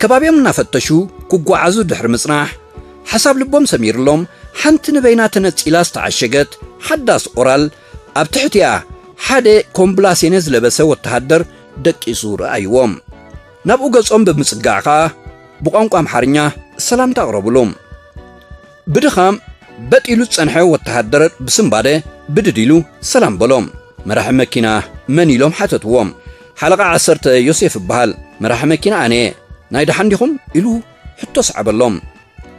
ከባቢኦም እናፈተሹ ክጓዓዙ ድሕሪ ምጽናሕ፣ ሓሳብ ልቦም ሰሚርሎም፣ ሓንቲ ንበይና ተነጺላ ዝተዓሸገት ሓዳስ ኦራል፣ ኣብ ትሕቲኣ ሓደ ኮምብላሴነ ዝለበሰ ወተሃደር ደቂሱ ረኣይዎም። ናብኡ ገጾም ብምጽጋዕ ከኣ ብቋንቋ ኣምሓርኛ ሰላምታ ኣቕረብሉ። ብድኻም በጥ ኢሉ ዝጸንሐ ወተሃደር ብስንባደ ብድድ ኢሉ ሰላም በሎም። "መራሒ መኪና መን?" ኢሎም ሓተትዎም። "ሓለቓ ዓሰርተ ዮሴፍ እበሃል፣ መራሒ መኪና ኣነ እየ። ናይ ደሓን ዲኹም?" ኢሉ ሕቶ ሰዓበሎም።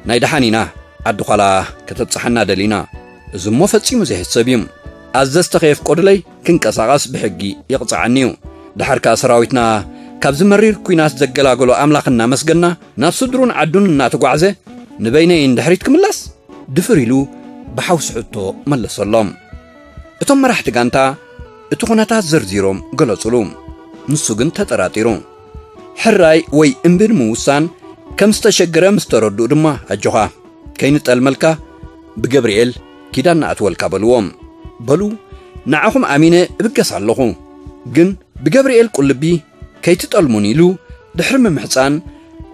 "ናይ ደሓን ኢና፣ ዓዲ ዃላ ከተብጽሓና ደሊና። እዚ እሞ ፈጺሙ ዘይሕሰብ እዩ። ኣዘዝተ ከየፍቀዱለይ ክንቀሳቐስ ብሕጊ ይቕጽዓኒ እዩ። ደሓር ከኣ ሰራዊትና ካብዚ መሪር ኲናት ዘገላገሎ ኣምላኽ እናመስገና፣ ናብ ስድሩን ዓዱን እናተጓዕዘ፣ ንበይነይ እንድሕሪት ክምለስ? ድፍር ኢሉ ብሓውሲ ሕቶ መለሰሎም። እቶም መራሕቲ ጋንታ እቲ ኩነታት ዘርዚሮም ገለጹሉ። ንሱ ግን ተጠራጢሩ። ሕራይ ወይ እምቢ ንምውሳን ከም ዝተሸገረ ምስ ተረድኡ ድማ፣ "ኣጆኻ፣ ከይንጠልመልካ ብገብርኤል ኪዳን ንኣትወልካ" በልዎም። በሉ፣ ንዓኹም ኣሚነ እብገስ ኣለኹ። ግን ብገብርኤል ቁልቢ ከይትጠልሙን ኢሉ ድሕሪ ምምሕጻን፣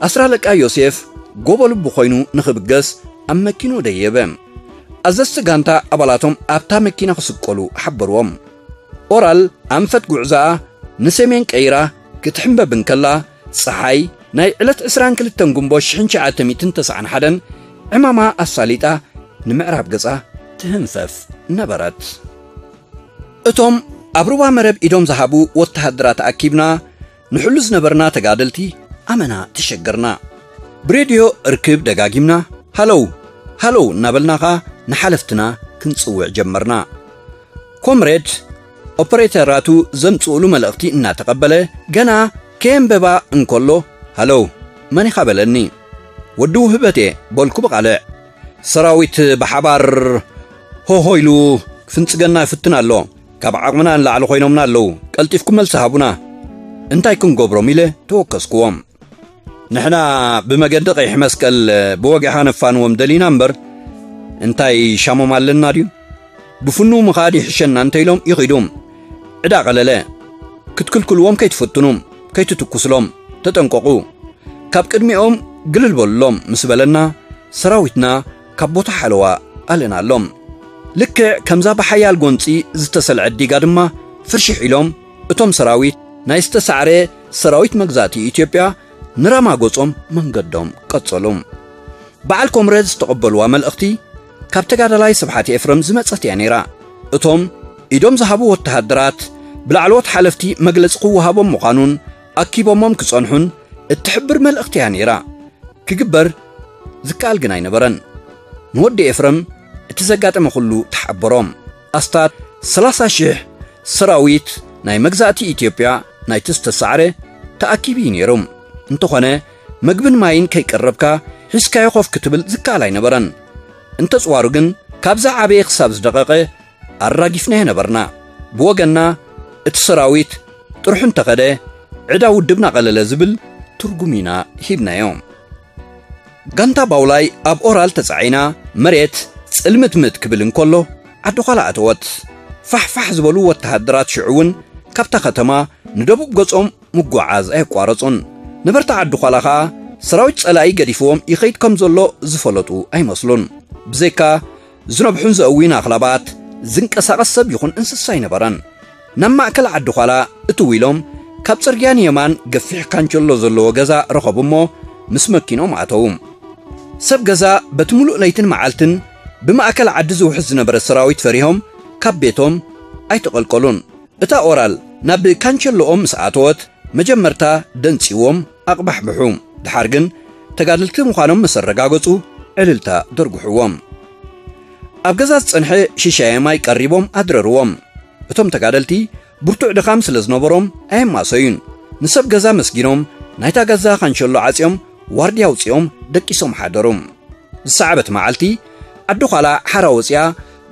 ኣስራ ኣለቃ ዮሴፍ ጎቦ ልቡ ኮይኑ ንኽብገስ ኣብ መኪኑ ደየበ። ኣዘዝቲ ጋንታ ኣባላቶም ኣብታ መኪና ክስቀሉ ሓበርዎም። ኦራል ኣንፈት ጉዕዞኣ ንሰሜን ቀይራ ክትሕምበብ እንከላ፣ ጸሓይ ናይ ዕለት ዕስራን ክልተን ጉንቦት ሽሕን ትሽዓተ ሚእትን ተስዓን ሓደን ዕማማ ኣሳሊጣ ንምዕራብ ገጻ ትህንፈፍ ነበረት። እቶም ኣብ ሩባ መረብ ኢዶም ዝሃቡ ወተሃደራት ኣኪብና፣ ንሕሉ ዝነበርና ተጋደልቲ ኣመና ተሸገርና። ብሬድዮ ርክብ ደጋጊምና፣ "ሃሎው፣ ሃሎው" እናበልና ኸኣ ንሓለፍትና ክንጽውዕ ጀመርና። ኮምሬድ ኦፐሬተራቱ ዘምጽኡሉ መልእኽቲ እናተቐበለ፣ ገና ከየንበባ እንከሎ፣ "ሃሎው፣ መን ኢኻ?" በለኒ። "ወዲ ውህበት እየ" በልኩ ብቓልዕ። "ሰራዊት ብሓባር ሆሆ ኢሉ ክፍንጽገና ይፍትን ኣሎ። ካብ ዓቕምና ንላዕሊ ኮይኖምና ኣለዉ። ቀልጢፍኩም መልሲ ሃቡና። እንታይ ክንገብሮም?" ኢለ ተወከስኩዎም። "ንሕና ብመገዲ ቀይሕ መስቀል ብወገኻ ነፋንዎም ደሊና እምበር፣ እንታይ ሻሞም ኣለና ድዩ? ብፍኑ ምኻድ ይሕሸና" እንተኢሎም ይኺዱ። ዕዳ ቀለለ። "ክትክልክልዎም ከይትፍትኑ፣ ከይትትኩስሎም፣ ተጠንቀቑ። ካብ ቅድሚኦም ግልል በሉሎም" ምስ በለና፣ ሰራዊትና ካብ ቦታ ሓለዋ ኣለናሎም። ልክዕ ከምዛ ብሓያል ጎንጺ ዝተሰልዐት ዲጋ ድማ ፍርሽሕ ኢሎም፣ እቶም ሰራዊት ናይ ዝተሳዕረ ሰራዊት መግዛእቲ ኢትዮጵያ ንራማ ገጾም መንገዶም ቀጸሉ። በዓል ኮምረድ ዝተቐበልዋ መልእኽቲ ካብ ተጋዳላይ ስብሓት ኤፍረም ዝመጸት እያ ነይራ። እቶም ኢዶም ዝሃቡ ወተሃደራት ብላዕለዎት ሓለፍቲ መግለጺ ክወሃቦም ምዃኑን ኣኪቦሞም ክጸንሑን እትሕብር መልእኽቲ እያ ነይራ። ክግበር ዝከኣል ግን ኣይነበረን። ንወዲ ኤፍረም እቲ ዘጋጠመ ኩሉ ተሓበሮም። ኣስታት ሰላሳ ሽሕ ሰራዊት ናይ መግዛእቲ ኢትዮጵያ ናይቲ ዝተሳዕረ ተኣኪቡ እዩ ነይሩ። እንተኾነ፣ መግብን ማይን ከይቀረብካ ሒዝካዮ ኮፍ ክትብል ዝከኣል ኣይነበረን። እንተጽዋሩ ግን፣ ካብዛ ዓበየ ክሳብ ዝደቐቐ ኣራጊፍናዮ ነበርና። ብወገንና፣ እቲ ሰራዊት ጥርሑ እንተኸደ፣ ዕዳ ውድብና ቀለለ ዝብል ትርጉም ኢና ሂብናዮ። ጋንታ ባውላይ ኣብ ኦራል ተጻዒና፣ መሬት ጽልምትምት ክብል እንከሎ፣ ዓዲ ዃላ ኣተወት። ፋሕፋሕ ዝበሉ ወተሃደራት ሽዑ እውን ካብታ ከተማ ንደቡብ ገጾም ምጓዓዝ ኣየቋረጹን። ነበርቲ ዓዲ ዃላ ኸኣ ሰራዊት ጸላኢ ገዲፍዎም ይኸይድ ከም ዘሎ ዝፈለጡ ኣይመስሉን። ብዘይካ ዝነብሑን ዘእውዩን ኣኽላባት ዝንቀሳቐስ ሰብ ይኹን እንስሳ ኣይነበረን። ናብ ማእከል ዓዲ ዃላ እትው ኢሎም፣ ካብ ጽርግያ ንየማን ገፊሕ ካንቸሎ ዘለዎ ገዛ ረኸቡ እሞ፣ ምስ መኪኖም ኣተዉ። ሰብ ገዛ በቲ ምሉእ ለይትን መዓልትን ብማእከል ዓዲ ዝውሕዝ ዝነበረ ሰራዊት ፈሪሆም፣ ካብ ቤቶም ኣይተቐልቀሉን። እታ ኦራል ናብ ካንቸሎኦም ምስ ኣተወት፣ መጀመርታ ደንጺዎም ኣቕባሕብሑ። ድሓር ግን፣ ተጋደልቲ ምዃኖም ምስ ኣረጋገጹ፣ ዕልልታ ደርጉሕዎም። ኣብ ገዛ ዝጸንሐ ሽሻየ ማይ ቀሪቦም ኣድረርዎም። እቶም ተጋደልቲ ብርቱዕ ድኻም ስለ ዝነበሮም ኣየማሰዩን። ንሰብ ገዛ መስጊኖም፣ ናይታ ገዛ ካንሸሎ ዓጽዮም፣ ዋርድያ ኣውጺኦም ደቂሶም ሓደሩ። ዝሰዓበት መዓልቲ፣ ዓዲ ዃላ ሓራ ወጺኣ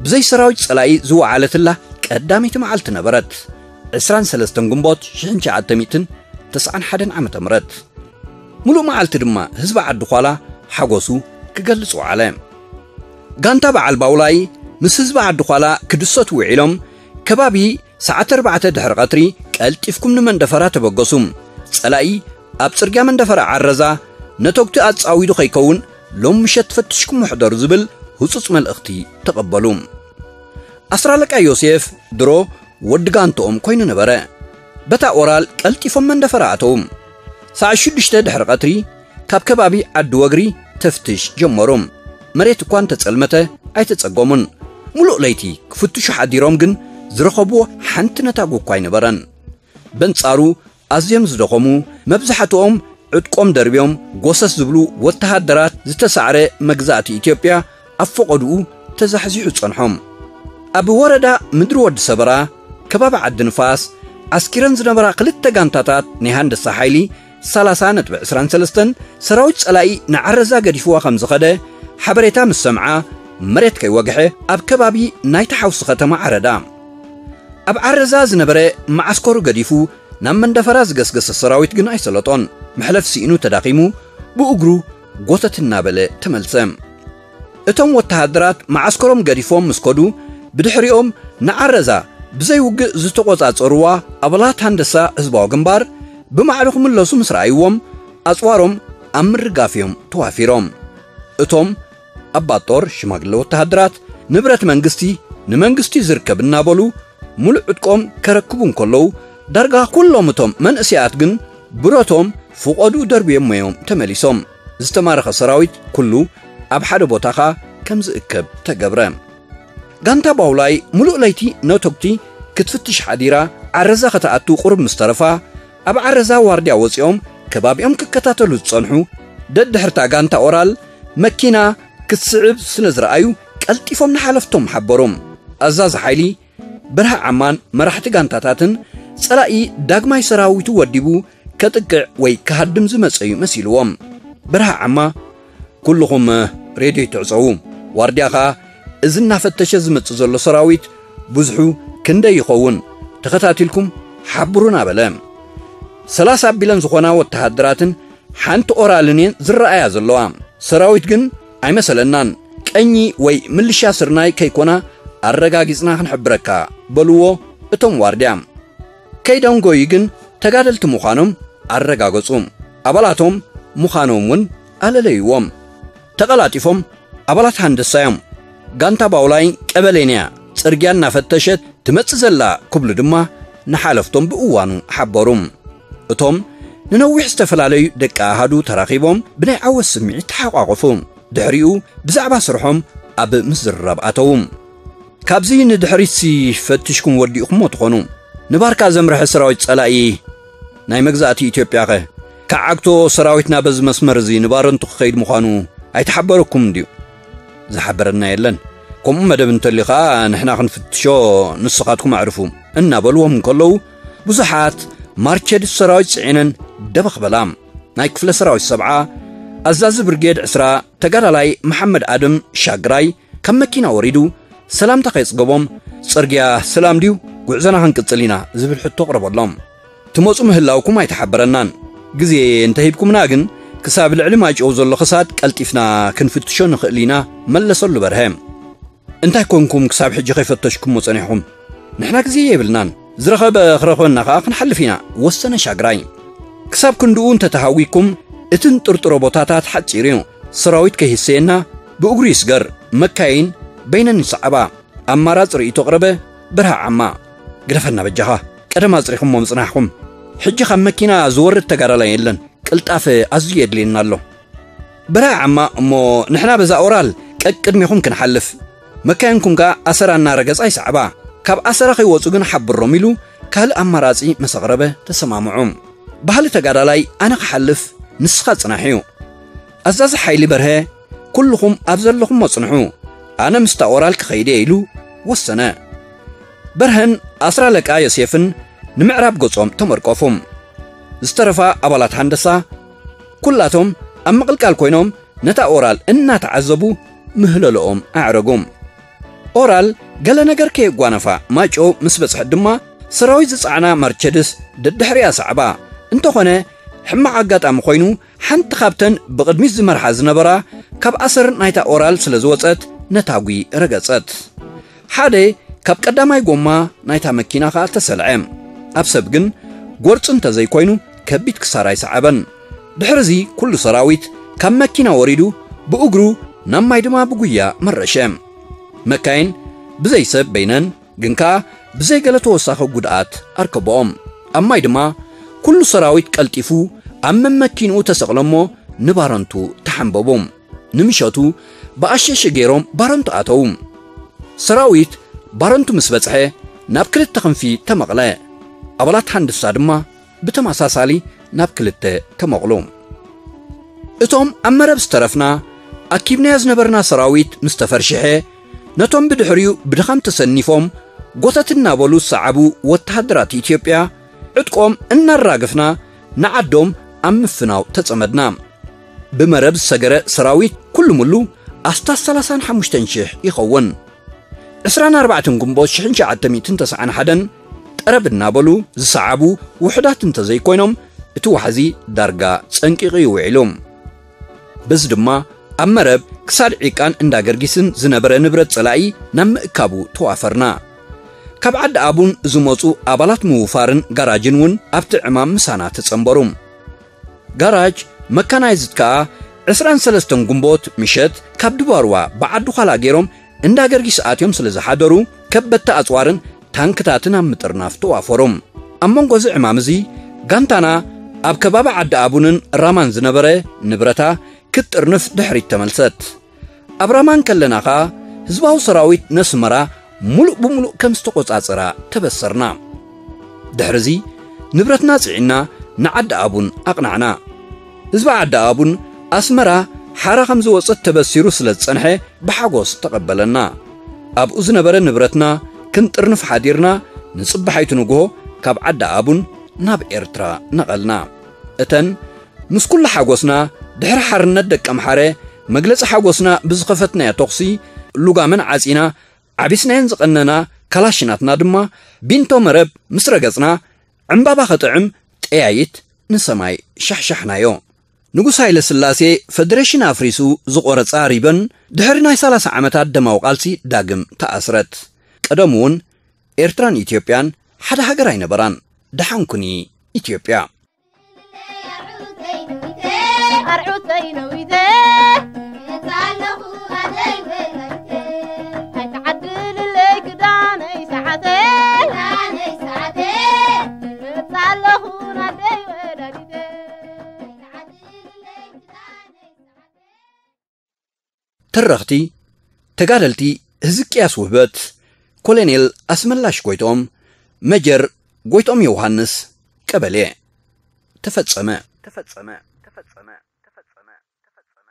ብዘይ ሰራዊት ጸላኢ ዝወዓለትላ ቀዳመይቲ መዓልቲ ነበረት። ዕስራን ሰለስተን ግንቦት ሽሕን ትሽዓተ ሚእትን ተስዓን ሓደን ዓመተ ምህረት። ምሉእ መዓልቲ ድማ ህዝቢ ዓዲ ዃላ ሓጎሱ ክገልጽ ወዓለ። ጋንታ በዓል ባውላይ ምስ ህዝቢ ዓዲ ዃላ ክድሰቱ ውዒሎም፣ ከባቢ ሰዓት ኣርባዕተ ድሕሪ ቀትሪ ቀልጢፍኩም ንመንደፈራ ተበገሱ። ጸላኢ ኣብ ጽርግያ መንደፈራ ዓረዛ፣ ነተጉቲ ኣጻዊዱ ከይከውን ሎም ምሸት ፈትሽኩም ሕደሩ ዝብል ህጹጽ መልእኽቲ ተቐበሉ። ኣስራ ኣለቃ ዮሴፍ ድሮ ወዲ ጋንትኦም ኮይኑ ነበረ። በታ ኦራል ቀልጢፎም መንደፈራ ኣተዉ። ሰዓት ሽዱሽተ ድሕሪ ቀትሪ ካብ ከባቢ ዓዲ ወግሪ ተፍትሽ ጀመሩ። መሬት እኳ እንተጸልመተ ኣይተጸገሙን። ምሉእ ለይቲ ክፍትሹ ሓዲሮም ግን ዝረኸብዎ ሓንቲ ነታጉ እኳ ኣይነበረን። በንጻሩ ኣዝዮም ዝደኸሙ፣ መብዛሕትኦም ዕጥቆም ደርብዮም ጎሰስ ዝብሉ ወተሃደራት ዝተሳዕረ መግዛእቲ ኢትዮጵያ ኣብ ፈቐድኡ ተዛሕዚሑ ጸንሖም። ኣብ ወረዳ ምድሪ ወዲ ሰበራ፣ ከባቢ ዓዲ ንፋስ፣ ዓስኪረን ዝነበራ ክልተ ጋንታታት ናይ ሃንደሳ ሓይሊ ሰላሳ ነጥቢ ዕስራን ሰለስተን ሰራዊት ጸላኢ ንዓረዛ ገዲፍዋ ከም ዝኸደ ሓበሬታ ምስ ሰምዓ፣ መሬት ከይወግሐ ኣብ ከባቢ ናይታ ሓውሲ ከተማ ዓረዳ። ኣብ ዓረዛ ዝነበረ መዓስከሩ ገዲፉ ናብ መንደፈራ ዝገስገሰ ሰራዊት ግን ኣይሰለጦን። መሕለፍ ስኢኑ ተዳኺሙ ብእግሩ ጎተት እናበለ ተመልሰ። እቶም ወተሃደራት መዓስከሮም ገዲፎም ምስ ከዱ፣ ብድሕሪኦም ንዓረዛ ብዘይ ውግእ ዝተቖጻጸርዋ ኣባላት ሃንደሳ ህዝባዊ ግንባር ብማዕዶ ክምለሱ ምስ ረኣይዎም፣ ኣጽዋሮም ኣብ ምርጋፍ እዮም ተዋፊሮም። እቶም ኣባት ጦር ሽማግለ ወተሃደራት ንብረት መንግስቲ ንመንግስቲ ዝርከብ እናበሉ ሙሉእ ዕጥቆም ከረክቡ እንከለዉ፣ ዳርጋ ኩሎም እቶም መንእሰያት ግን ብረቶም ፍቖዱ ደርብዮሞ እዮም ተመሊሶም። ዝተማረኸ ሰራዊት ኩሉ ኣብ ሓደ ቦታ ኸኣ ከም ዝእከብ ተገብረ። ጋንታ ባውላይ ሙሉእ ለይቲ ነቶግቲ ክትፍትሽ ሓዲራ ዓረዛ ከተኣቱ ቁሩብ ምስ ተረፋ፣ ኣብ ዓረዛ ዋርድያ ወጺኦም ከባቢኦም ክከታተሉ ዝጸንሑ ደድሕርታ ጋንታ ኦራል መኪና ክትስዕብ ስለ ዝረኣዩ፣ ቀልጢፎም ንሓለፍቶም ሓበሩ። ኣዛዚ ሓይሊ ብርሃ ዓማን መራሕቲ ጋንታታትን ጸላኢ ዳግማይ ሰራዊቱ ወዲቡ ከጥቅዕ ወይ ክሃድም ዝመጸ እዩ መሲልዎም። ብርሃ ዓማ፣ "ኩልኹም ሬድዮ ትዕጸዉ፣ ዋርድያ ኸኣ እዚ እናፈተሸ ዝመጽእ ዘሎ ሰራዊት ብዙሑ ክንደይ ይኸውን ተኸታቲልኩም ሓብሩና" በለ። ሰላሳ ኣቢለን ዝኾና ወተሃደራትን ሓንቲ ኦራልን እየን ዝረኣያ ዘለዋ። ሰራዊት ግን ኣይመሰለናን። ቀኚ ወይ ምልሻ ስርናይ ከይኮና ኣረጋጊጽና ክንሕብረካ በልዎ እቶም ዋርድያ። ከይደንጎዩ ግን ተጋደልቲ ምዃኖም ኣረጋገጹ። ኣባላቶም ምዃኖም እውን ኣለለይዎም። ተቐላጢፎም ኣባላት ሃንደሳ እዮም። ጋንታ ባውላይ ቀበሌን እያ፣ ጽርግያ እናፈተሸት ትመጽእ ዘላ ክብሉ ድማ ንሓለፍቶም ብእዋኑ ሓበሩ። እቶም ንነዊሕ ዝተፈላለዩ ደቂ ኣሃዱ ተራኺቦም ብናይ ዓወት ስምዒት ተሓቋቖፉ። ድሕሪኡ ብዛዕባ ስርሖም ኣብ ምዝርራብ ኣተዉ። ካብዚ ንድሕሪትሲ ፈቲሽኩም ወዲእኹሞ ትኾኑ። ንባርካ ዘምርሐ ሰራዊት ጸላኢ ናይ መግዛእቲ ኢትዮጵያኸ? ከዓግቶ ሰራዊትና በዚ መስመር እዚ ንባረንቱ ክኸይድ ምዃኑ ኣይተሓበረኩምን ድዩ? ዝሓበረና የለን። ከምኡ መደብ እንተልዩ ኸኣ ንሕና ክንፍትሾ፣ ንስኻትኩም ኣዕርፉ እናበልዎም እንከለዉ፣ ብዙሓት ማርቸዲስ ሰራዊት ጽዒነን ደበኽ በላ። ናይ ክፍለ ሰራዊት ሰብዓ ኣዛዚ ብርጌድ ዕስራ ተጋዳላይ መሓመድ ኣድም ሻግራይ ካብ መኪና ወሪዱ ሰላምታ ከይጽገቦም፣ "ጽርግያ ሰላም ድዩ? ጉዕዞና ክንቅጽል ኢና" ዝብል ሕቶ ኣቕረበሎም። "ትመጹ ምህላውኩም ኣይተሓበረናን። ግዜ እንተሂብኩምና ግን ክሳብ ልዕሊ ማይጨው ዘሎ ክሳድ ቀልጢፍና ክንፍትሾ ንኽእል ኢና" መለሰሉ በርሀ። "እንታይ ኮንኩም ክሳብ ሕጂ ከይፈተሽኩሞ ጸኒሕኩም? ንሕና ግዜ የብልናን። ዝረኸበ ክረኽበና ከኣ ክንሓልፍ ኢና" ወሰነ ሻግራይ። "ክሳብ ክንድኡ እንተተሃዊኩም እቲ እንጥርጥሮ ቦታታት ሓጺር እዩ። ሰራዊት ከይህሰየና ብእግሩ ይስገር፣ መካይን በይነን ይሰዓባ" ኣማራጺ ርእይቶ ኣቕረበ ብርሃ ዓማ። "ግደፈና በጃኻ፣ ቀደም ኣጽሪኹሞ ምጽናሕኩም። ሕጂ ካብ መኪና ዝወርድ ተጋዳላይ የለን። ቅልጣፈ ኣዝዩ የድልየና ኣሎ" ብርሃ ዓማ። "እሞ ንሕና በዛ ኦራል ቀቅድሜኹም ክንሓልፍ፣ መካይንኩም ከኣ ኣሰራ እናረገጻ ይሰዕባ፣ ካብ ኣሰራ ከይወጹ ግን ሓብሮም" ኢሉ ካልእ ኣማራጺ ምስ ኣቕረበ ተሰማምዑ። ባህሊ ተጋዳላይ "ኣነ ክሓልፍ፣ ንስኻ ጽናሕ" እዩ። ኣዛዚ ሓይሊ በርሀ "ኩልኹም ኣብ ዘለኹሞ ጽንሑ፣ ኣነ ምስታ ኦራል ክኸይድ እየ" ኢሉ ወሰነ። በርሀን ኣስር ኣለቃ ዮሴፍን ንምዕራብ ገጾም ተመርቆፉ። ዝተረፋ ኣባላት ሃንደሳ ኩላቶም ኣብ ምቕልቃል ኮይኖም ነታ ኦራል እናተዓዘቡ ምህለልኦም ኣዕረጉ። ኦራል ገለ ነገር ከየጓነፋ ማይጨው ምስ በጽሐት ድማ፣ ሰራዊት ዝጸዓና ማርቸድስ ደድሕሪኣ ሰዕባ። እንተኾነ፣ ሕማቕ ኣጋጣሚ ኮይኑ፣ ሓንቲ ካብተን ብቕድሚት ዝመርሓ ዝነበራ ካብ ኣሰር ናይታ ኦራል ስለ ዝወጸት፣ ነታጒ ረገጸት። ሓደ ካብ ቀዳማይ ጎማ ናይታ መኪና ኸኣ ተሰልዐ። ኣብ ሰብ ግን ጎርጺ እንተዘይኮይኑ ከቢድ ክሳራ ኣይሰዓበን። ድሕርዚ ኩሉ ሰራዊት ካብ መኪና ወሪዱ ብእግሩ፣ ናብ ማይ ድማ ብጉያ መረሸ። መካይን ብዘይ ሰብ በይነን፣ ግን ከኣ ብዘይ ገለ ተወሳኺ ጉድኣት ኣርከቦኦም። ኣብ ማይ ድማ ኩሉ ሰራዊት ቀልጢፉ ኣብ መመኪንኡ ተሰቕለሞ ንባረንቱ ተሓንበቡ። ንምሸቱ ብኣሸሸ ገይሮም ባረንቱ ኣተዉ። ሰራዊት ባረንቱ ምስ በጽሐ ናብ ክልተ ክንፊ ተመቕለ። ኣባላት ሃንድሳ ድማ ብተመሳሳሊ ናብ ክልተ ተመቕሉ። እቶም ኣብ መረብ ዝተረፍና ኣኪብናዮ ዝነበርና ሰራዊት ምስ ተፈርሽሐ፣ ነቶም ብድሕሪኡ ብድኻም ተሰኒፎም ጎተት እናበሉ ዝሰዓቡ ወተሃደራት ኢትዮጵያ ዕጥቆም እናራገፍና ንዓዶም ኣብ ምፍናው ተጸመድና። ብመረብ ዝሰገረ ሰራዊት ኩሉ ምሉ ኣስታት ሰላሳን ሓሙሽተን ሽሕ ይኸውን። ዕስራን ኣርባዕተን ግንቦት ሽሕን ትሽዓተ ሚእትን ተስዓን ሓደን ጠረብ እናበሉ ዝሰዓቡ ውሑዳት እንተዘይኮይኖም፣ እቲ ዋሕዚ ዳርጋ ጸንቂቑ እዩ ውዒሉ። በዚ ድማ ኣብ መረብ ክሳድ ዒቃን እንዳ ገርጊስን ዝነበረ ንብረት ጸላኢ ናብ ምእካቡ ተዋፈርና። ካብ ዓዲ ኣቡን ዝመጹ ኣባላት ምውፋርን ጋራጅን እውን ኣብቲ ዕማም ምሳና ተጸንበሩ። ጋራጅ መካናይዝድ ከኣ ዕስራን ሰለስተን ግንቦት ምሸት ካብ ድባርዋ ብዓዲ ዃላ ገይሮም እንዳ ገርጊስ ኣትዮም ስለ ዝሓደሩ፣ ከበድቲ ኣጽዋርን ታንክታትን ኣብ ምጥርናፍ ተዋፈሩ። ኣብ መንጎ እዚ ዕማም እዚ፣ ጋንታና ኣብ ከባቢ ዓዲ ኣቡንን ራማን ዝነበረ ንብረታ ክትጥርንፍ ድሕሪት ተመልሰት። ኣብ ራማን ከለና ኸኣ፣ ህዝባዊ ሰራዊት ነስመራ ሙሉእ ብሙሉእ ከም ዝተቖጻጸራ ተበሰርና። ድሕርዚ ንብረትና ጽዒና ንዓዲ ኣቡን ኣቕናዕና። ህዝቢ ዓዲ ኣቡን ኣስመራ ሓራ ከም ዝወጸት ተበሲሩ ስለ ዝጸንሐ ብሓጎስ ተቐበለና። ኣብኡ ዝነበረ ንብረትና ክንጥርንፍ ሓዲርና ንጽባሒቱ ንግሆ ካብ ዓዲ ኣቡን ናብ ኤርትራ ነቐልና። እተን ምስ ኩሉ ሓጎስና ድሕሪ ሓርነት ደቂ ኣምሓረ መግለጺ ሓጎስና ብዝኸፈትናዮ ተኹሲ ሉጋመን ዓጺና ዓቢስናየን ዝቐነና ካላሽናትና ድማ ቢንቶ መረብ ምስ ረገጽና ዕምባባ ኸጥዕም ጠያይት ንሰማይ ሻሕሻሕናዮ። ንጉስ ሃይለ ስላሴ ፈደሬሽን ኣፍሪሱ ዝቖረጻ ሪበን ድሕሪ ናይ ሰላሳ ዓመታት ደማዊ ቃልሲ ዳግም ተኣስረት። ቀደም እውን ኤርትራን ኢትዮጵያን ሓደ ሃገር ኣይነበራን። ደሓንኩኒ ኢትዮጵያ። ኣርዑተይ ነዊተ መጻለኹ ኣደይ ወላዲተ ኣይትዓድልለይ ክዳነይ ሰዓተ ክዳነይ ሰዓተ መጻለኹ ኣደይ ወላዲተ ኣይትዓድልለይ ክዳነይ ሰዓተ። ተረኽቲ፣ ተጋደልቲ ህዝቅያስ ውህበት፣ ኮሎኔል ኣስመላሽ ጎይትኦም፣ መጀር ጎይትኦም ዮውሃንስ፣ ቀበሌ። ተፈጸመ። ተፈጸመ። ተፈጸመ። ተፈጸመ። ተፈጸመ።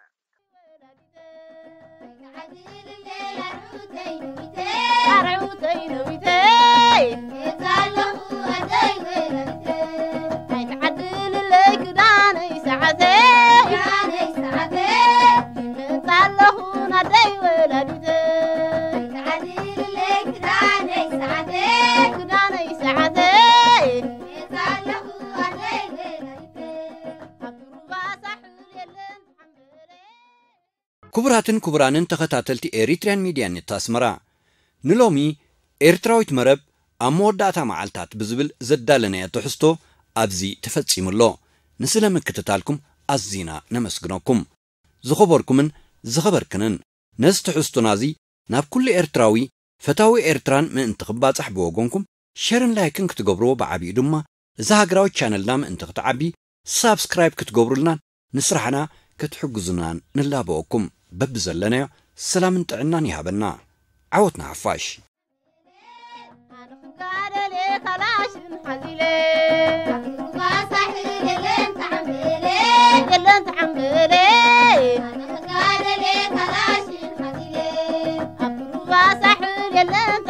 ኣይትዓድልለይ ክዳነይ ሰዓተይ፣ ክዳነይ ሰዓተይ፣ መጻለኹ ናደይ ወላዲተይ። ኣይትዓድልለይ ክዳነይ ሰዓተይ፣ ክዳነይ ሰዓተይ፣ መጻለኹ ናደይ ወላዲተይ። ኣብ ሩባ ሳሕል የለን ዝሓምበለ። ክቡራትን ክቡራንን ተኸታተልቲ ኤሪትሪያን ሚድያ ኔት ኣስመራ፣ ንሎሚ ኤርትራዊት መረብ ኣብ መወዳእታ መዓልታት ብዝብል ዘዳለናዮ ትሕዝቶ ኣብዚ ተፈጺሙ ኣሎ። ንስለ ምክትታልኩም ኣዚና ነመስግነኩም። ዝኸበርኩምን ዝኸበርክንን፣ ነዚ ትሕዝቶና እዚ ናብ ኩሉ ኤርትራዊ ፈታዊ ኤርትራን ምእንቲ ክባጻሕ ብወገንኩም ሸርን ላይክን ክትገብርዎ፣ ብዓቢኡ ድማ እዛ ሃገራዊት ቻነልና ምእንቲ ክትዓቢ ሳብስክራይብ ክትገብሩልናን ንስራሕና ክትሕግዙናን ንላበወኩም። በብዘለናዮ ሰላምን ጥዕናን ይሃበና። ዓወት ንሓፋሽ። ኣነ ክጋደል እየ ካላሽን ሓዚለ። ኣብ ሩባ ሳሕል የለን ተዓምበለ። የለን ተዓምበለ። ኣነ ክጋደል እየ ካላሽን ሓዚለ። ኣብ ሩባ ሳሕል የለን